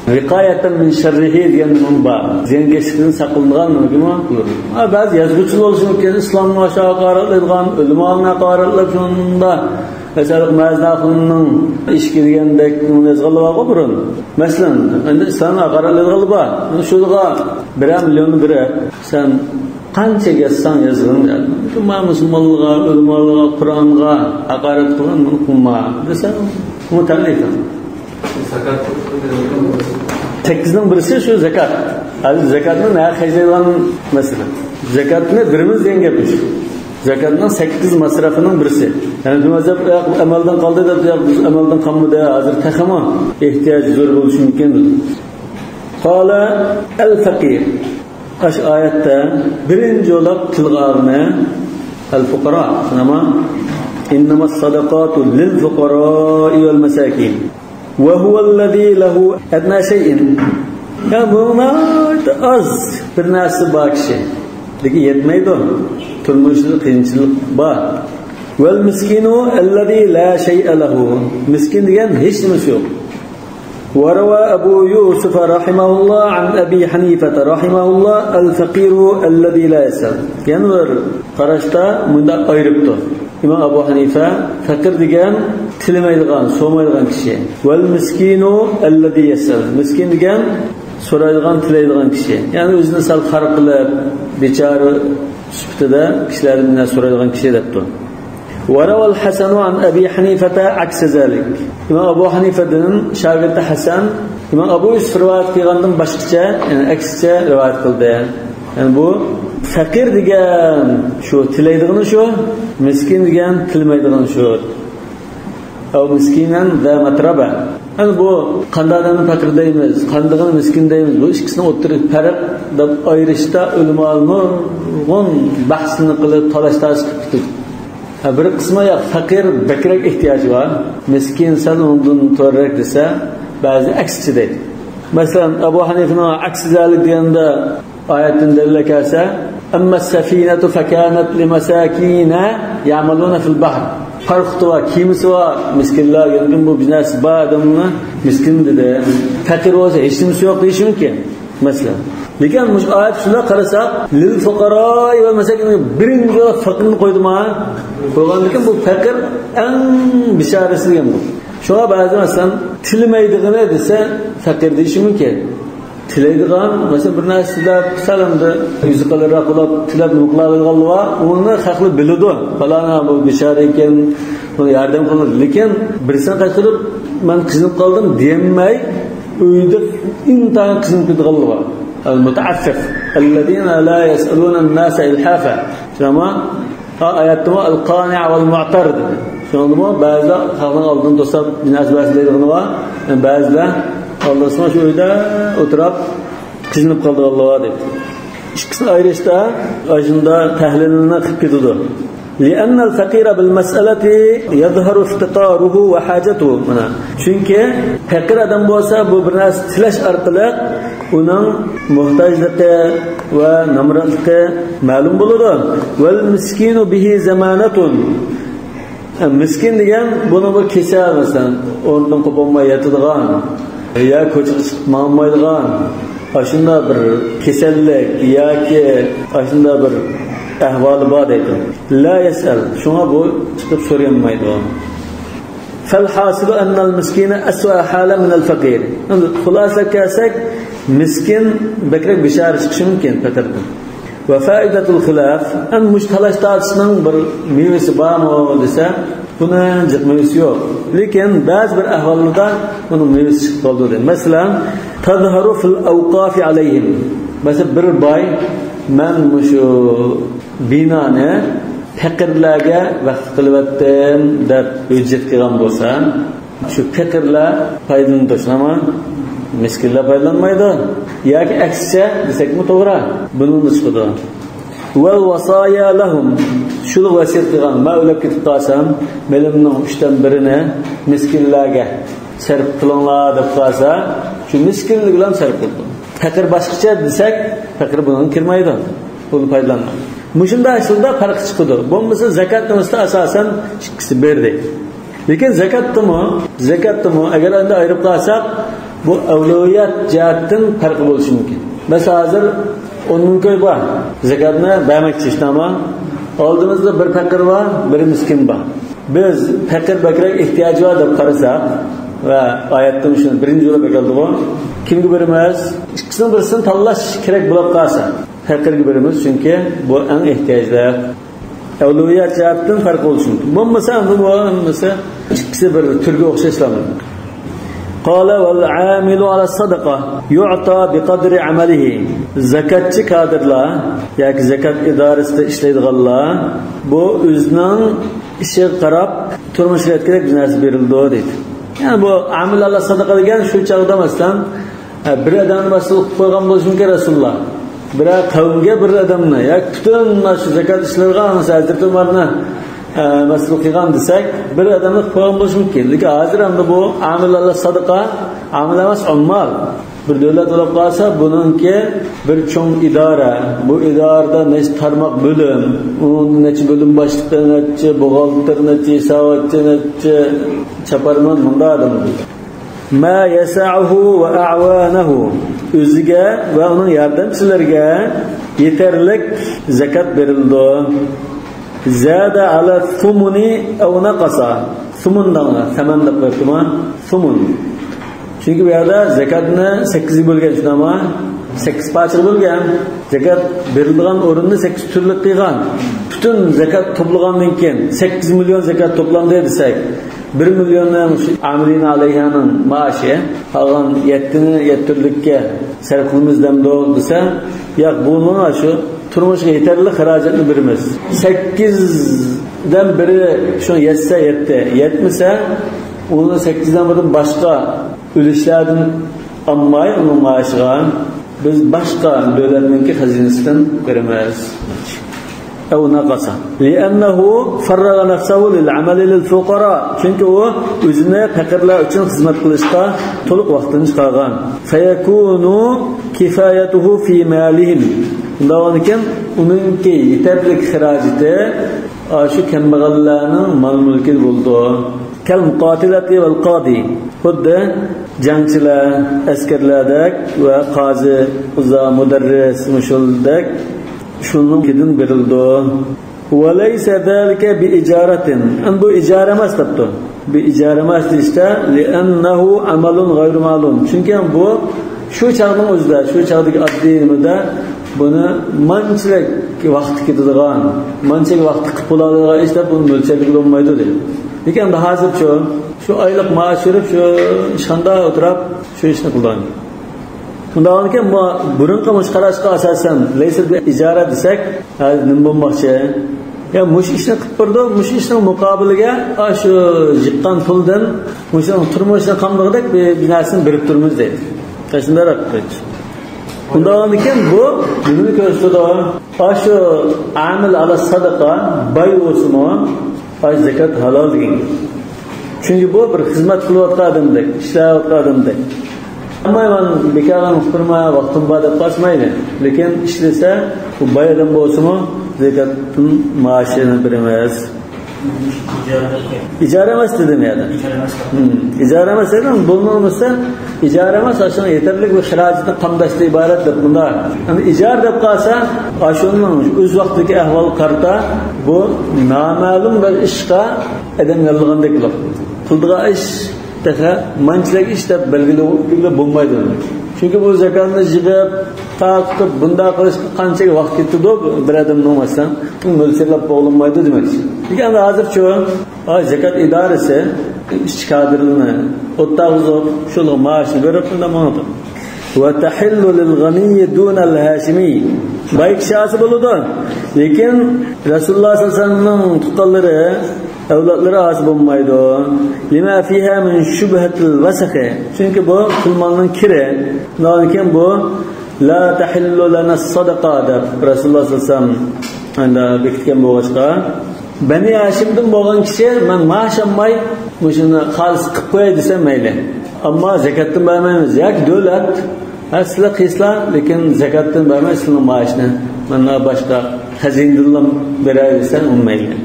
ۋىقايەتەن مىن شەررىھى دېگەن نېمە بار؟ زىيانكەشلىكتىن ساقلىنىدىغان نېمە بار؟ ھا، بەزى يازغۇچىلار بولسا مۇمكىن، ئىسلامغا ھاقارەتلەيدىغان، ئۆلىمانى ھاقارەتلەپ، شۇندا مەسىلەن، مەزىن ئاخۇننىڭ ئىشىكى دېگەندەك يازغانلار بارغۇ بۇرۇن. مەسىلەن، ئەمدى ئىسلامنى ھاقارەتلەيدىغانلار بار. شۇغا بىرەر مىليون بېرىپ، سەن قانچە يازساڭ يازغىن، مەن مۇسۇلمانلارغا، ئۆلىمالارغا، قۇرئانغا ھاقارەت قىلغان، بۇنى قىلما دېسەڭ، ئۇمۇ تەلەيكەن. سەككىزنىڭ بىرسى شۇ زاكات. ھازىر زاكاتنى نەگە خەجلەيدىغان مەسىلە. زاكاتنى بېرىمىز دېگەن گەپ شۇ. زاكاتنىڭ سەككىز مەسرەپىنىڭ بىرسى. يەنى بۇ مەزھەپ ئەمەلدىن قالدى دەپ، ياق، بىز ئەمەلدىن قالمىدى، ھازىر تېخىمۇ ئېھتىياج زور بولۇشى مۇمكىن. قال الفقير. ئاشۇ ئايەتتە بىرىنچى بولاپ تىلغا ئالغىنى الفقراء. نېمە؟ إنما الصدقات للفقراء والمساكين وهو الذي له أدنى شيء. يا، بۇ ناھايىتى ئاز بىر نەرسە بار كىشى. لېكىن يەتمەيدۇ. تۇرمۇشىدا قىيىنچىلىق بار. والمسكين الذي لا شيء له. مىسكىن دېگەن ھېچ نېمىسى يوق. وروى أبو يوسف رحمه الله عن أبي حنيفة رحمه الله الفقير الذي لا يسأل. يەنە بىر قاراشتا مۇنداق ئايرىپتۇ. ئىمام ئەبۇ ھەنىفە، پەقىر دېگەن تىلىمەيدىغان، سورىمايدىغان كىشى. والمسكين الذي يسأل. مىسكىن دېگەن سورايدىغان، تىلەيدىغان كىشى. يەنى ئۆزىنى سەل خار قىلىپ، بىچارە سۈپىتىدە كىشىلەردىن نەرسە سورايدىغان كىشى دەپتۇ. وروى الحسن عن أبي حنيفة عكس ذلك. ئىمام ئەبۇ ھەنىفەدىن شاگىرتى ھەسەن ئىمام ئەبۇ يۈسۈف رىۋايەت قىلغاندىن باشقىچە، يەنى ئەكسىچە رىۋايەت قىلدى. يەنى بۇ پەقىر دېگەن شۇ تىلەيدىغىنى شۇ، مىسكىن دېگەن تىلىمەيدىغىنى شۇ. أو مسكينا ذا متربة. يەنى بۇ قانداق ئادەمنى پەقىر دەيمىز، قاندىقىنى مىسكىن دەيمىز، بۇ ئىككىسىنىڭ ئوتتۇرىدىكى پەرق دەپ ئايرىشتا ئۆلىمالار نۇرغۇن بەھسنى قىلىپ، تالاش-تارتىش قىلىپ كېتىدۇ. ھە، بىر قىسمى ياق، پەقىر بەكرەك ئېھتىياجى بار، مىسكىن سەل ئۇنىڭدىن تۆۋەنرەك دېسە، بەزى ئەكسىچە دەيدۇ. مەسىلەن، ئەبۇ ھەنىفىنىڭ ئەكسى زالىك دېگەندە ئايەتتىن دەلىل كەلسە، أما السفينة فكانت لمساكين يعملون في البحر. پاراخوتى بار، كېمىسى بار، مىسكىنلار، يەنى بۇ بىر نەرسىسى بار ئادەمنى مىسكىن دېدى. پەقىر بولسا ھېچ نېمىسى يوق دېيىشى مۇمكىن. مەسىلەن. لېكىن مۇشۇ ئايەت شۇنداق قارىساق، لىل فۇقارائى ۋەل مەساكىن، بىرىنچى پەقىرنى قويدىما؟ قويغاندىكىن بۇ پەقىر ئەڭ بىچارىسى دېگەن بۇ. شۇڭا بەزى مەسىلەن، تىلىمەيدىغىنى دېسە، پەقىر دېيىشى مۇمكىن. تىلەيدىغان، مەسىلەن، بىر نەرسە تىلەپ، سەل ئەمدى يۈزى قېلىنراق بولۇپ، تىلەپ نېمە قىلالايدىغانلار بار، ئۇنى خەقلەر بىلىدۇ. پالانى بۇ بىچارە ئىكەن، بۇنى ياردەم قىلىدۇ. لېكىن بىرسىنى قايتۇرۇپ، مەن قىينىلىپ قالدىم دېيەلمەي، ئۆيدە ئىنتايىن قىينىلىپ كېتىدىغانلار بار. المتعفف. الذين لا يسألون الناس إلحافا. شۇنداقمۇ؟ ھا، ئايەتتىمۇ القانع والمعتر دېدى. شۇنىڭدىمۇ بەزىلەر خەقنىڭ ئالدىنى توساپ، بىر نەرسە بەرسە دەيدىغىنى بار. بەزىلەر ئالدىسىمۇ شۇ ئۆيدە ئولتۇرۇپ، قىينىلىپ قالىدىغانلار بار دەيدۇ. ئىككىسىنى ئايرىشتا، ئاشۇنداق تەھلىلنى قىلىپ كېتىدۇ. لأن الفقير بالمسألة يظهر افتقاره وحاجته. مانا. چۈنكى پەقىر ئادەم بولسا، بۇ بىر نەرسە تىلەش ئارقىلىق ئۇنىڭ موھتاجلىقى ۋە نامراتلىقى مەلۇم بولىدۇ. والمسكين به ضمانة. مىسكىن دېگەن بۇنىڭ بىر كېسەل، مەسىلەن، ئورنىدىن قوپالماي ياتىدىغان، يا كوچىغا چىقىپ ماڭالمايدىغان، ئاشۇنداق بىر كېسەللىك ياكى ئاشۇنداق بىر ئەھۋالى بار دەيدۇ. لا يسأل، شۇڭا بۇ چىقىپ سورىيالمايدۇ. فالحاصل أن المسكين أسوأ حالا من الفقير. ئەمدى خۇلاسىگە كەلسەك، مىسكىن بەكرەك بىچارە چىقىشى مۇمكىن پەقىردىن. وفائدة الخلاف، ئەمدى مۇشۇ تالاش تارتىشنىڭ بىر مېۋىسى بارمۇ دېسە، بۇنىڭ جىق مېۋىسى يوق. لېكىن بەزى بىر ئەھۋاللاردا بۇنىڭ مېۋىسى چىقىپ قالىدۇ دەيدۇ. مەسىلەن، تظهر في الأوقاف عليهم. مەسىلەن، بىر باي، مەن مۇشۇ بىنانى پەقىرلەرگە ۋەقىف قىلىۋەتتىم دەپ ھۆججەت قىلغان بولسا، شۇ پەقىرلەر پايدىلىنىدۇ، شۇنداقمۇ؟ مىسكىنلەر پايدىلانمايدۇ. ياكى ئەكسىچە دېسەكمۇ توغرا، بۇنىڭدىن چىقىدۇ. والوصايا لهم، شۇلار ۋەسىيەت قىلغان، مەن ئۆلۈپ كېتىپ قالسام، مېلىمنىڭ ئۈچتىن بىرىنى مىسكىنلەرگە سەرپ قىلىڭلار دەپ قالسا، شۇ مىسكىنلەرگە سەرپ قىلىدۇ. پەقىر باشقىچە دېسەك، پەقىر بۇنىڭغا كىرمەيدۇ. بۇنى پايدىلانمايدۇ. مۇشۇنداق ئىشلاردا پەرق چىقىدۇ. بولمىسا زاكات نېمىسىدە ئاساسەن ئىككىسى بىردەك. لېكىن زاكاتتىمۇ، زاكاتتىمۇ ئەگەر ئەمدى ئايرىپ قالساق، بۇ ئەۋلىيات جەھەتتىن پەرقى بولۇشى مۇمكىن. مەسىلەن، ھازىر ئون مىڭ كوي بار، زاكاتنى بەرمەكچى، شۇنداقمۇ؟ ئالدىمىزدا بىر پەقىر بار، بىر مىسكىن بار. بىز پەقىر بەكرەك ئېھتىياجى بار دەپ قارىساق، ۋە ئايەتتىن شۇنى بىرىنچى بولۇپ ئەكەلدىغۇ، كىمگە بېرىمىز؟ ئىككىسىنىڭ بىرسىنى تاللاش كېرەك بولۇپ قالسا، پەقىرگە بېرىمىز، چۈنكى بۇ ئەڭ ئېھتىياجلىق. ئەۋلىيات جەھەتتىن پەرق بولۇشى مۇمكىن. بولمىسا، ئەمدى بۇ ھەممىسى ئىككىسى بىر تۈرگە ئوخشاش. قال والعامل على الصدقة يعطى بقدر عمله. زاكاتچى كادىرلار ياكى زاكات ئىدارىسىدە ئىشلەيدىغانلار بۇ ئۆزىنىڭ ئىشىغا قاراپ تۇرمۇشقا يەتكۈدەك بىر نەرسە بېرىلىدۇ دەيدۇ. يەنى بۇ ئامىل ئالا ساداقا دېگەن شۇ چاغدا، مەسىلەن، ھە، بىر ئادەمنى مەسئۇل قىلىپ قويغان بولۇشى مۇمكىن رەسۇلۇللا. بىرەر قەۋمگە بىر ئادەمنى ياكى پۈتۈن مانا شۇ زاكات ئىشلىرىغا، مەسىلەن، ھەزرىتى ئۆمەرنى، ھە، مەسئۇل قىلغان دېسەك، بىر ئادەمنى قىلىپ قويغان بولۇشى مۇمكىن. لېكىن ھازىر ئەمدى بۇ ئامىل ئالا ساداقا، ئامىل ئەمەس، ئاممال. بىر دۆلەت بولۇپ قالسا، بۇنىڭكى بىر چوڭ ئىدارە، بۇ ئىدارىدە نەچچە تارماق بۆلۈم، ئۇنىڭ نەچچە بۆلۈم باشلىقى، نەچچە بوغالتىر، نەچچە ھېساباتچى، نەچچە چاپارمەن، مۇنداق ئادەم بولىدۇ. ما يسعه وأعوانه، ئۆزىگە ۋە ئۇنىڭ ياردەمچىلىرىگە يېتەرلىك زاكات بېرىلىدۇ. زاد على الثمن أو نقص. سۇمۇن دەڭلار، سەمەن دەپ قويۇپتىمەن. سۇمۇن. چۈنكى بۇ يەردە زاكاتنى سەككىزگە بۆلگەن، شۇنداقمۇ؟ سەككىز پارچىغا بۆلگەن. زاكات بېرىلىدىغان ئورۇننى سەككىز تۈرلۈك قىلغان. پۈتۈن زاكات توپلىغاندىن كېيىن، سەككىز مىليون زاكات توپلاندى دېسەك، بىر مىليوننى مۇشۇ ئامىلىنە ئەلەيھانىڭ مائاشى، قالغان يەتتىنى يەتتە تۈرلۈككە سەرپ قىلىمىز دەمدۇ دېسە، ياق، بۇنىڭ شۇ تۇرمۇشقا يېتەرلىك خىراجەتنى بېرىمىز. سەككىزدىن بىرى شۇ يەتسە يەتتى، يەتمىسە، ئۇنى سەككىزدىن بىرىدىن باشقا ئۈلۈشلەردىن ئالماي، ئۇنىڭ مائاشىغا بىز باشقا دۆلەتنىڭكى خەزىنىسىدىن بېرىمىز. أو نقص. لأنه فرغ نفسه للعمل للفقراء. چۈنكى ئۇ ئۆزىنى پەقىرلەر ئۈچۈن خىزمەت قىلىشقا تولۇق ۋاقتىنى چىقارغان. فيكون كفايته في مالهم. شۇنداق بولغاندىكىن، ئۇنىڭكى يېتەرلىك خىراجىتى ئاشۇ كەمبەغەللەرنىڭ مال-مۈلكى بولىدۇ. كالمقاتلة والقاضي. خۇددى جەڭچىلەر، ئەسكەرلەردەك ۋە قازى، قۇزا، مۇدەررىس، مۇشۇلدەك شۇنىڭكىدىن بېرىلىدۇ. وليس ذلك بإجارة. ئەمدى بۇ ئىجارە ئەمەس دەپتۇ. بۇ ئىجارە ئەمەس دېيىشتە، لأنه عمل غير معلوم. چۈنكى بۇ شۇ چاغنىڭ ئۆزىدە، شۇ چاغدىكى ئاددىي نېمىدە بۇنى مانچىلىك ۋاقتى كېتىدىغان، مانچىلىك ۋاقتى قىلىپ بولالىغان ئىش دەپ بۇنى مۆلچەرلىگىلى بولمايدۇ دېدى. لېكىن ئەمدى ھازىرچۇ، شۇ ئايلىق مائاش بېرىپ، شۇ ئىشخانىدا ئولتۇرۇپ شۇ ئىشنى قىلىدىغان. ئۇنداقكەن، بۇ بۇرۇنقى مۇشۇ قاراشقا ئاساسەن، لەيسە بىر ئىجارە دېسەك، ھازىر نېمە بولماقچى؟ يا مۇشۇ ئىشنى قىلىپ بېرىدۇ، مۇشۇ ئىشنىڭ مۇقابىلىگە، ئاشۇ يىغقان پۇلدىن مۇشۇنىڭ تۇرمۇشىنى قامدىغۇدەك بىر، بىر نەرسىنى بېرىپ تۇرىمىز دەيدۇ. شۇنداق قىلىش. ئۇنداقكەن، بۇ نېمىنى كۆرسىتىدۇ؟ ئاشۇ ئامىل ئالا ساداقا باي بولسىمۇ، ئاشۇ زاكات ھالال دېگەن گەپ. چۈنكى بۇ بىر خىزمەت قىلىۋاتقان ئادەمدەك، ئىشلەۋاتقان ئادەمدەك. ئەمما مەن بىكارغا ئۇقتۇرما، ۋاقتىم بار دەپ قالسا مەيلى. لېكىن ئىشلىسە، بۇ باي ئادەم بولسىمۇ، زاكاتتىن مائاشىنى بېرىمىز. ئىجارە ئەمەس دېدىم يەنە. ئىجارە ئەمەس. ھىم، ئىجارە ئەمەس دېدىم، بولمىسا ئىجارە ئەمەس، ئاشۇنىڭ يېتەرلىك بىر خىراجىتى قامداشتىن ئىبارەت دەپ بۇنداق. ئەمدى ئىجارە دەپ قالسا، ئاشۇنىڭ ئۆز ۋاقتىدىكى ئەھۋالىغا قارىتا، بۇ نامەلۇم بىر ئىشقا ئادەم ياللىغاندەك بولۇپ. قىلىدىغان ئىش تېخى مانچىلىك ئىش دەپ بەلگىلىگىلى بولمايدۇ. چۈنكى بۇ زاكاتنى يىغىپ، تارقىتىپ، بۇنداق قىلىشقا قانچىلىك ۋاقىت كېتىدۇ، بىر ئادەمنىڭ مەسىلەن، بۇ مۆلچەرلەپ بولۇنمايدۇ دېمەكچى. لېكىن ئەمدى ھازىرچۇ، ئا، زاكات ئىدارىسى ئىشچى كادىرلىرىنى ئولتۇرغۇزۇپ، شۇلارغا مائاشنى بېرىپ، شۇنداق ماڭىدۇ. وتحل للغني دون الهاشمي. باي كىشى ئاسىي بولىدۇ. لېكىن رەسۇلۇللا سەللەللاھۇ ئەلەيھى ۋەسەللەمنىڭ تۇغقانلىرى، ئەۋلادلىرى ئاسىي بولمايدۇ. لما فيها من شبهة الوسخ. چۈنكى بۇ پۇل مالنىڭ كىرى. ئۇنىڭدىن كېيىن بۇ لا تحل لنا الصدقة دەپ رەسۇلۇللا سەللەللاھۇ ئەلەيھى ۋەسەللەم ئەندى بېكىتكەن بولغاچقا، بەنى ھاشىمدىن بولغان كىشى مەن مائاش ئالماي مۇشۇنى خالىس قىلىپ قوياي دېسە مەيلى. ئەمما زاكاتتىن بەرمەيمىز ياكى دۆلەت، ھە، سىلەر قىلسىلا، لېكىن زاكاتتىن بەرمەي سىلىنىڭ مائاشىنى مەن باشقا خەزىنىدىنلا بېرەي دېسە ئۇ مەيلى.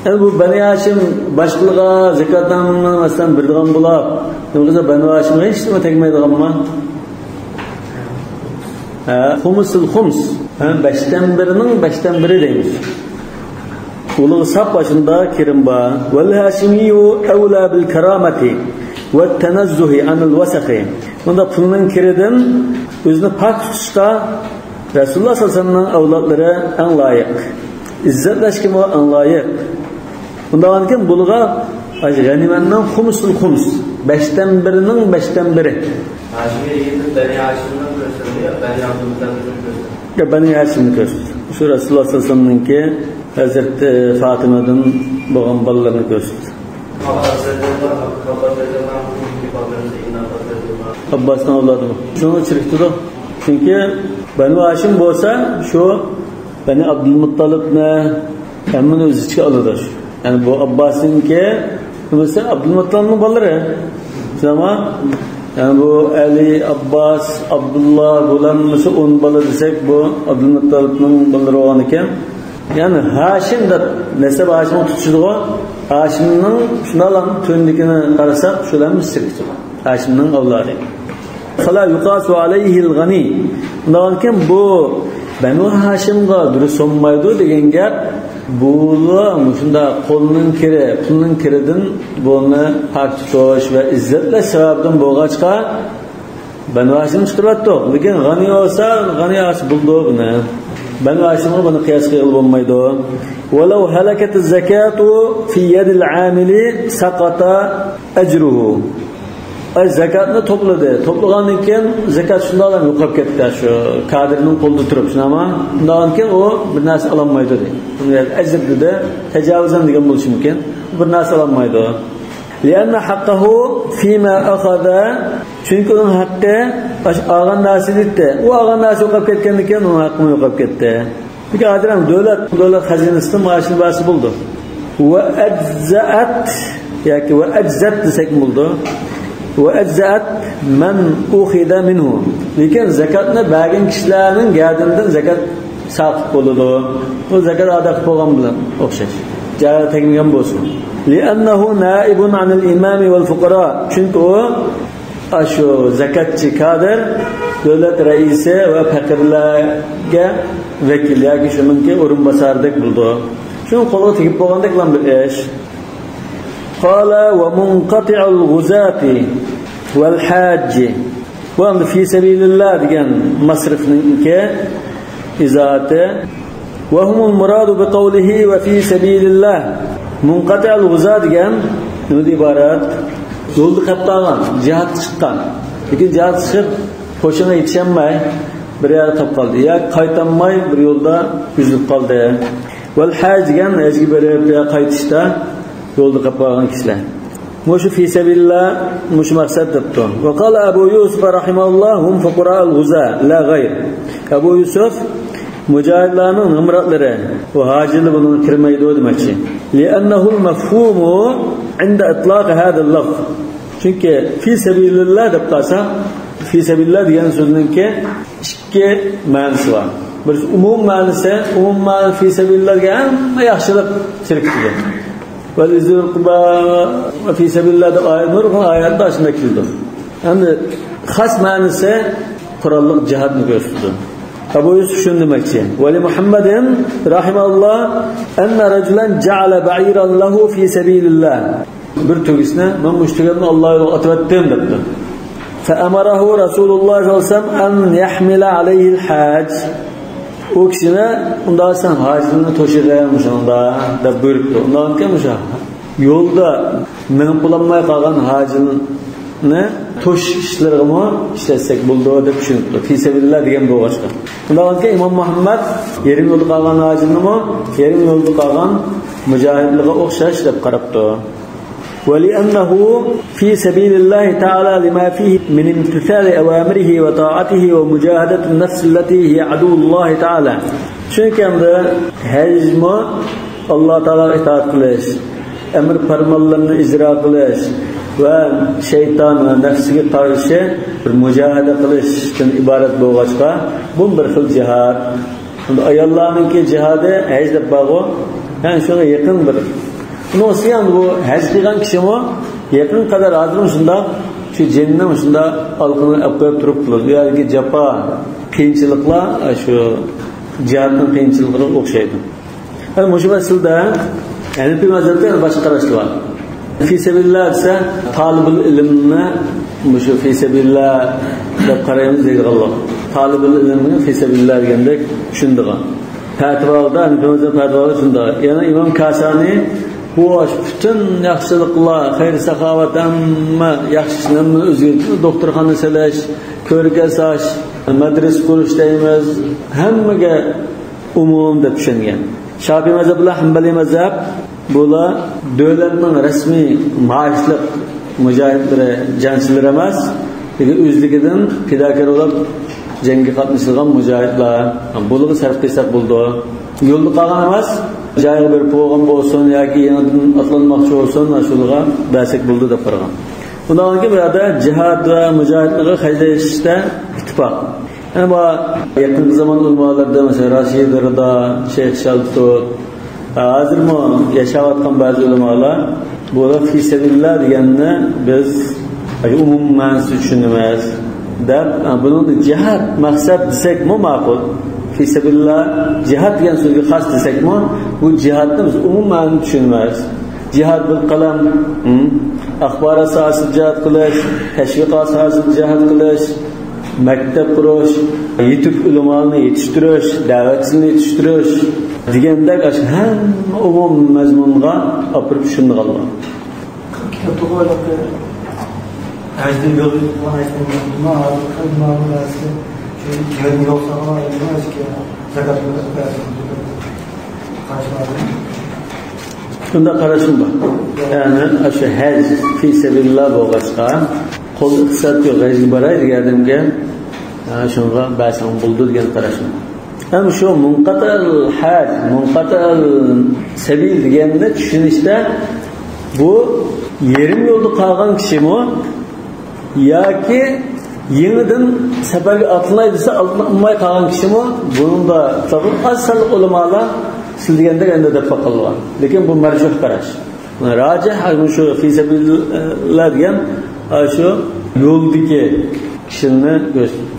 ئەمدى بۇ بەنى ھاشىم باشقىلارغا زاكاتنى، مەسىلەن، بېرىدىغان بولۇپ، نېمە قىلسا، بەنى ھاشىمغا ھېچ نېمە تەگمەيدىغانمۇ؟ ھە، خۇمسىل خۇمس. ھە، بەشتىن بىرىنىڭ بەشتىن بىرى دەيمىز. ئۇلۇغ ساپ باشىندا كىرىم بار. ۋەل ھاشىمىيۇ ئەۋلە بىل كارامەتى ۋەت تەنەززۇھى ئەنىل ۋەسەخى. بۇندا پۇلنىڭ كىرىدىن ئۆزىنى پاك تۇتۇشقا رەسۇلۇللاھ سەللەللاھۇ ئەلەيھى ۋەسەللەمنىڭ ئەۋلادلىرى ئەڭ لايىق. ئىززەتلەشكىمۇ ئەڭ لايىق. ئۇنداقكەن بۇلغا غەنىيمەتنىڭ خۇمسىل خۇمس، بەشتىن بىرىنىڭ بەشتىن بىرى. ھاشىمىي دېگەندە بەنى ھاشىمنى كۆرسىتىدۇ يا بەنى ئابدۇلمۇتتەلىبنى كۆرسىتىدۇ؟ يا بەنى ھاشىمنى كۆرسىتىدۇ. شۇ رەسۇلۇللاھ سەللەللاھۇ ئەلەيھى ۋەسەللەمنىڭكى ھەزرىتى فاتىمىدىن بولغان بالىلىرىنى كۆرسىتىدۇ. ئابباسنىڭ ئەۋلادى بۇ. شۇنىڭغا چىرىكتىدۇ. چۈنكى بەنى ھاشىم بولسا شۇ بەنى ئابدۇلمۇتتەلىبنى ھەممىنى ئۆز ئىچىگە ئالىدۇ. يەنى بۇ ئابباسنىڭكى، نېمىسى، ئابدۇلمۇتتەلىپنىڭ بالىلىرى. شۇنداقمۇ؟ يەنى بۇ ئەلى، ئابباس، ئابدۇللا، بۇلار ھەممىسى ئون بالا دېسەك، بۇ ئابدۇلمۇتتەلىپنىڭ بالىلىرى بولغان ئىكەن. يەنى ھاشىم دەپ، نەسەب ھاشىمغا تۇتۇشىدىغۇ. ھاشىمنىڭ شۇنداقلا تۆۋەندىكىنى قارىساق، شۇلارمۇ سىركىتىدۇ. ھاشىمنىڭ ئەۋلادى. فلا يقاس عليه الغني. ئۇنداقكەن بۇ بەنۇ ھاشىمغا دۇرۇس بولمايدۇ دېگەن گەپ، بۇلار مۇشۇنداق قولنىڭ كىرى، پۇلنىڭ كىرىدىن بۇنى پاك تۇتۇش ۋە ئىززەتلەش سەۋەبىدىن بولغاچقا، بەنۇ ھاشىم چىقىرىۋەتتۇق. لېكىن غەنى بولسا، غەنى ئالسا بولىدۇ بۇنى. بەنۇ ھاشىمغا بۇنى قىياس قىلغىلى بولمايدۇ. ولو هلكت الزكاة في يد العامل سقط أجره. ئاي، زاكاتنى توپلىدى. توپلىغاندىن كېيىن زاكات شۇنداقلا يوقاپ كەتتى، شۇ كادىرنىڭ قولىدا تۇرۇپ، شۇنداقمۇ؟ ئۇنداقتىن كېيىن ئۇ بىر نەرسە ئالالمايدۇ، دەيدۇ. ئۇنى ئەجىر دېدى، تاجاۋۇزەن دېگەن بولۇشى مۇمكىن. بىر نەرسە ئالالمايدۇ. لأن حقه فيما أخذ. چۈنكى ئۇنىڭ ھەققى ئاش-، ئالغان نەرسىدە ئىدى. ئۇ ئالغان نەرسە يوقاپ كەتكەندىن كېيىن ئۇنىڭ ھەققىمۇ يوقاپ كەتتى. لېكىن ھازىر ھەم دۆلەت، دۆلەت خەزىنىسىدىن مائاشنى بەرسە بولىدۇ. وأجزأت ياكى وأجزت دېسەكمۇ بولىدۇ. وأجزأت من أخذ منه. لېكىن زاكاتنى بەرگەن كىشىلەرنىڭ گەدىنىدىن زاكات ساقىت بولىدۇ. بۇ زاكات ئادا قىلىپ بولغان بىلەن ئوخشاش. جايىغا تەگمىگەن بولسۇن. لأنه نائب عن الإمام والفقراء. چۈنكى ئۇ ئاشۇ زاكاتچى كادىر دۆلەت رەئىسى ۋە پەقىرلەرگە ۋەكىل ياكى شۇنىڭكى ئورۇنباسارىدەك بولىدۇ. شۇنىڭ قولىغا تېگىپ بولغاندەكلا بىر ئىش. قال ومنقطع الغزاة والحاج. بۇ ئەمدى في سبيل الله دېگەن مەسرىفنىڭكى ئىزاھاتى. وهم المراد بقوله وفي سبيل الله. منقطع الغزاة دېگەن نېمىدىن ئىبارەت؟ يولدا قېلىپ قالغان، جىھادقا چىققان. لېكىن جىھادقا چىقىپ، قوشۇنغا يېتىشەلمەي، بىر يەردە قېلىپ قالدى. ياكى قايتالماي، بىر يولدا ئۈزۈلۈپ قالدى. ۋەل ھەج دېگەن ھەجگە بېرىپ يا قايتىشتا يولدا قېلىپ قالغان كىشىلەر. مۇشۇ في سبيل الله، مۇشۇ مەقسەت دەپتۇ. وقال أبو يوسف رحمه الله هم فقراء الغزاة لا غير. ئەبۇ يۈسۈف مۇجاھىدلارنىڭ نامراتلىرى، بۇ ھاجىلار بۇنىڭغا كىرمەيدۇ دېمەكچى. لأنه المفهوم عند إطلاق هذا اللفظ. چۈنكى في سبيل الله دەپ قالسا، في سبيل الله دېگەن سۆزنىڭكى ئىككى مەنىسى بار. بىرسى ئومۇمىي مەنىسى، ئومۇمىي مەنىسى في سبيل الله دېگەن ھەممە ياخشىلىق سىركىتىدۇ. ۋەل ھىجرەتۇل قۇربا ۋە في سبيل الله دەپ ئايەت، نۇرغۇن ئايەتلەر شۇنداق كېلىدۇ. ئەمدى خاس مەنىسى قوراللىق جىھادنى كۆرسىتىدۇ. ئەبۇ يۈسۈف شۇنى دېمەكچى. ولمحمد رحمه الله أن رجلا جعل بعيرا له في سبيل الله. بىر تۆگىسىنى، مەن مۇشۇ تۆگەمنى ئاللا يولىغا ئاتىۋەتتىم دەپتۇ. فأمره رسول الله صلى الله عليه وسلم أن يحمل عليه الحاج. ئۇ كىشىنى، ئۇنداق سەن ھاجىلارنى توشۇغىن مۇشۇنىڭدا دەپ بۇيرۇپتۇ. ئۇنداقكەن مۇشۇ يولدا مېڭىپ بولالماي قالغان ھاجىلارنى توشۇش ئىشلىرىغىمۇ ئىشلەتسەك بولىدۇ دەپ چۈشىنىپتۇ. في سبيل الله دېگەن بولغاچقا. ئۇنداقكەن ئىمام مۇھەممەد يېرىم يولدا قالغان ھاجىلارنىمۇ يېرىم يولدا قالغان مۇجاھىدلارغا ئوخشاش دەپ قاراپتۇ. ولأنه في سبيل الله تعالى لما فيه من امتثال أوامره وطاعته ومجاهدة النفس التي هي عدو الله تعالى. چۈنكى ئەمدى ھەجمۇ ئاللا تائالاغا ئىتائەت قىلىش، ئەمر پەرمانلىرىنى ئىجرا قىلىش ۋە شەيتان ۋە نەپسىگە قارشى بىر مۇجاھىدە قىلىشتىن ئىبارەت بولغاچقا، بۇمۇ بىر خىل جىھاد. ئەمدى ئاياللارنىڭكى جىھادى ھەج دەپ بارغۇ، يەنى شۇنىڭغا يېقىن بىر ئۇنىڭ ئۈستىگە ئەمدى بۇ ھەج قىلغان كىشىمۇ يېقىنغا قەدەر ھازىرمۇ شۇنداق شۇ جېنىنىڭ شۇنداق ئالقىنىنى ئەپ قويۇپ تۇرۇپ قىلىدۇ. ئۇ يەردىكى جاپا، قىيىنچىلىقلار شۇ جىھادنىڭ قىيىنچىلىقلىرىغا ئوخشايدۇ. يەنى مۇشۇ مەسىلىدە ھەنىپىي مەزھەپتە يەنە باشقا قاراشلار بار. فى سەبىلىللا دېسە، تالىبۇل ئىلىمنى، مۇشۇ فى سەبىلىللا دەپ قارايمىز دەيدىغانلار. تالىبۇل ئىلىمنى فى سەبىلىللا دېگەندەك چۈشىنىدىغان. پەتىۋادا، ھەنىپىي مەزھەپ پەتىۋادا چۈشىنىدىغان. يەنە ئىمام كاسانى، بۇ پۈتۈن ياخشىلىقلار، خەير ساخاۋەت، ھەممە ياخشى ئىشنى ھەممىنى ئۆزگەرتىدۇ. دوختۇرخانا سېلىش، كۆرگە ساش، مەدرىسە قۇرۇش دەيمىز، ھەممىگە ئومۇم دەپ چۈشەنگەن. شاپىي مەزھەپ بىلەن ھەمبەلىي مەزھەپ، بۇلار دۆلەتنىڭ رەسمىي مائاشلىق مۇجاھىدلىرى، جەڭچىلىرى ئەمەس، لېكىن ئۆزلۈكىدىن پىداكار بولۇپ جەڭگە قاتنىشىدىغان مۇجاھىدلار. بۇلارغا سەرپ قىلساق بولىدۇ. يولدا قالغان ئەمەس، جايىغا بېرىپ بولغان بولسۇن ياكى يېڭىدىن ئاتلانماقچى بولسۇن، شۇلارغا بەرسەك بولىدۇ دەپ قارىغان. ئۇنىڭدىن كېيىن بۇ يەردە جىھاد ۋە مۇجاھىدلارغا خەجلەشتە ئىتتىپاق. يەنە بۇ يېقىنقى زامان ئۆلىمالىرىدا، مەسىلەن، راشىد رىدا، شەيخ شالتۇت، ھازىرمۇ ياشاۋاتقان بەزى ئۆلىمالار بۇلار فى سەبىلىللا دېگەننى بىز ئومۇم مەنىسىدە چۈشىنىمىز دەپ، بۇنىڭدا جىھاد مەقسەت دېسەكمۇ ماقۇل. فى سەبىلىللا جىھاد دېگەن سۆزگە خاس دېسەكمۇ، بۇ جىھادنى بىز ئومۇم مەنىدە چۈشىنىمىز. جىھاد بىل قەلەم، ھىم؟ ئاخبارات ساھەسىدە جىھاد قىلىش، تەشۋىقات ساھەسىدە جىھاد قىلىش، مەكتەپ قۇرۇش، يېتىك ئۆلىمالارنى يېتىشتۈرۈش، دەۋەتچىلەرنى يېتىشتۈرۈش دېگەندەك ئاشۇ ھەممە ئومۇم مەزمۇنغا ئاپىرىپ چۈشىنىدىغانلار. كىتابتا قويۇلۇپتۇ. ھەجدىن يول، ھەجدىن يول، ھازىر قىلماغان نەرسە، شۇ يول ساغلام، زاكات بەرسۇن. قاراشلار. شۇنداق قاراشمۇ بار. يەنى ئاشۇ ھەج فى سەبىلىللا بولغاچقا، قول ئىقتىساد يوق، ھەجگە باراي دېگەندىمكەن، شۇنىڭغا بەرسەڭ بولىدۇ دېگەن قاراشمۇ بار. ھەم شۇ مۇنقەتىئەل ھەج، مۇنقەتىئەل سەبىل دېگەننى چۈشىنىشتە بۇ يېرىم يولدا قالغان كىشىمۇ ياكى يېڭىدىن سەپەرگە ئاتلىناي دېسە، ئاتلىنالماي قالغان كىشىمۇ بۇنىڭدا ئاز سانلىق ئۆلىمالار سىز دېگەندەك ئەمدى دەپ باقىدىغان. لېكىن بۇ مەرجۇھ قاراش. راجىھ مۇشۇ فى سەبىلىللا دېگەن شۇ يولدىكى كىشىلەرنى كۆرسىتىدۇ.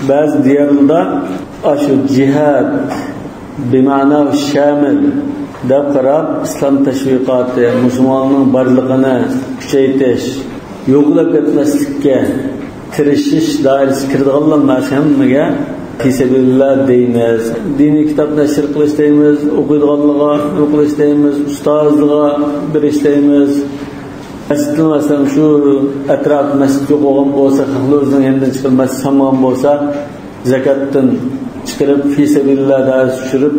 بەزى دىيارلاردا ئاشۇ جىھاد بىمەنا شامىل دەپ قاراپ، ئىسلام تەشۋىقاتى، مۇسۇلماننىڭ بارلىقىنى كۈچەيتىش، يوقىلاپ كەتمەسلىككە تىرىشىش دائىرىسىگە كىرىدىغانلار، مانا ھەممىگە فى سەبىلىللا دەيمىز. دىنىي كىتاب نەشر قىلىش دەيمىز، ئوقۇيدىغانلارغا نېمە قىلىش دەيمىز، ئۇستازلارغا بېرىش دەيمىز. مەسچىتنىڭ، مەسىلەن، شۇ ئەتراپ مەسچىت يوق بولغان بولسا، خەقلەر ئۆزىنىڭ يېنىدىن چىقىرىپ مەسچىت سالمىغان بولسا، زاكاتتىن چىقىرىپ، فى سەبىلىللا دائىرىسىگە چۈشۈرۈپ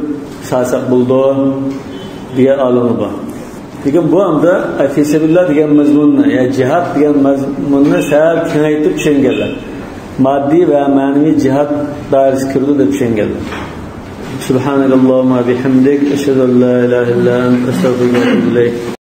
سالساق بولىدۇ دېگەن ئالىملار بار. لېكىن بۇ ئەمدى فى سەبىلىللا دېگەن مەزمۇننى، يا جىھاد دېگەن مەزمۇننى سەل كېڭەيتىپ چۈشەنگەنلەر. ماددىي ۋە مەنىۋى جىھاد دائىرىسىگە كىرىدۇ دەپ چۈشەنگەنلەر. سبحانك اللهم وبحمدك، أشهد أن لا إله إلا أنت، أستغفرك وأتوب إليك.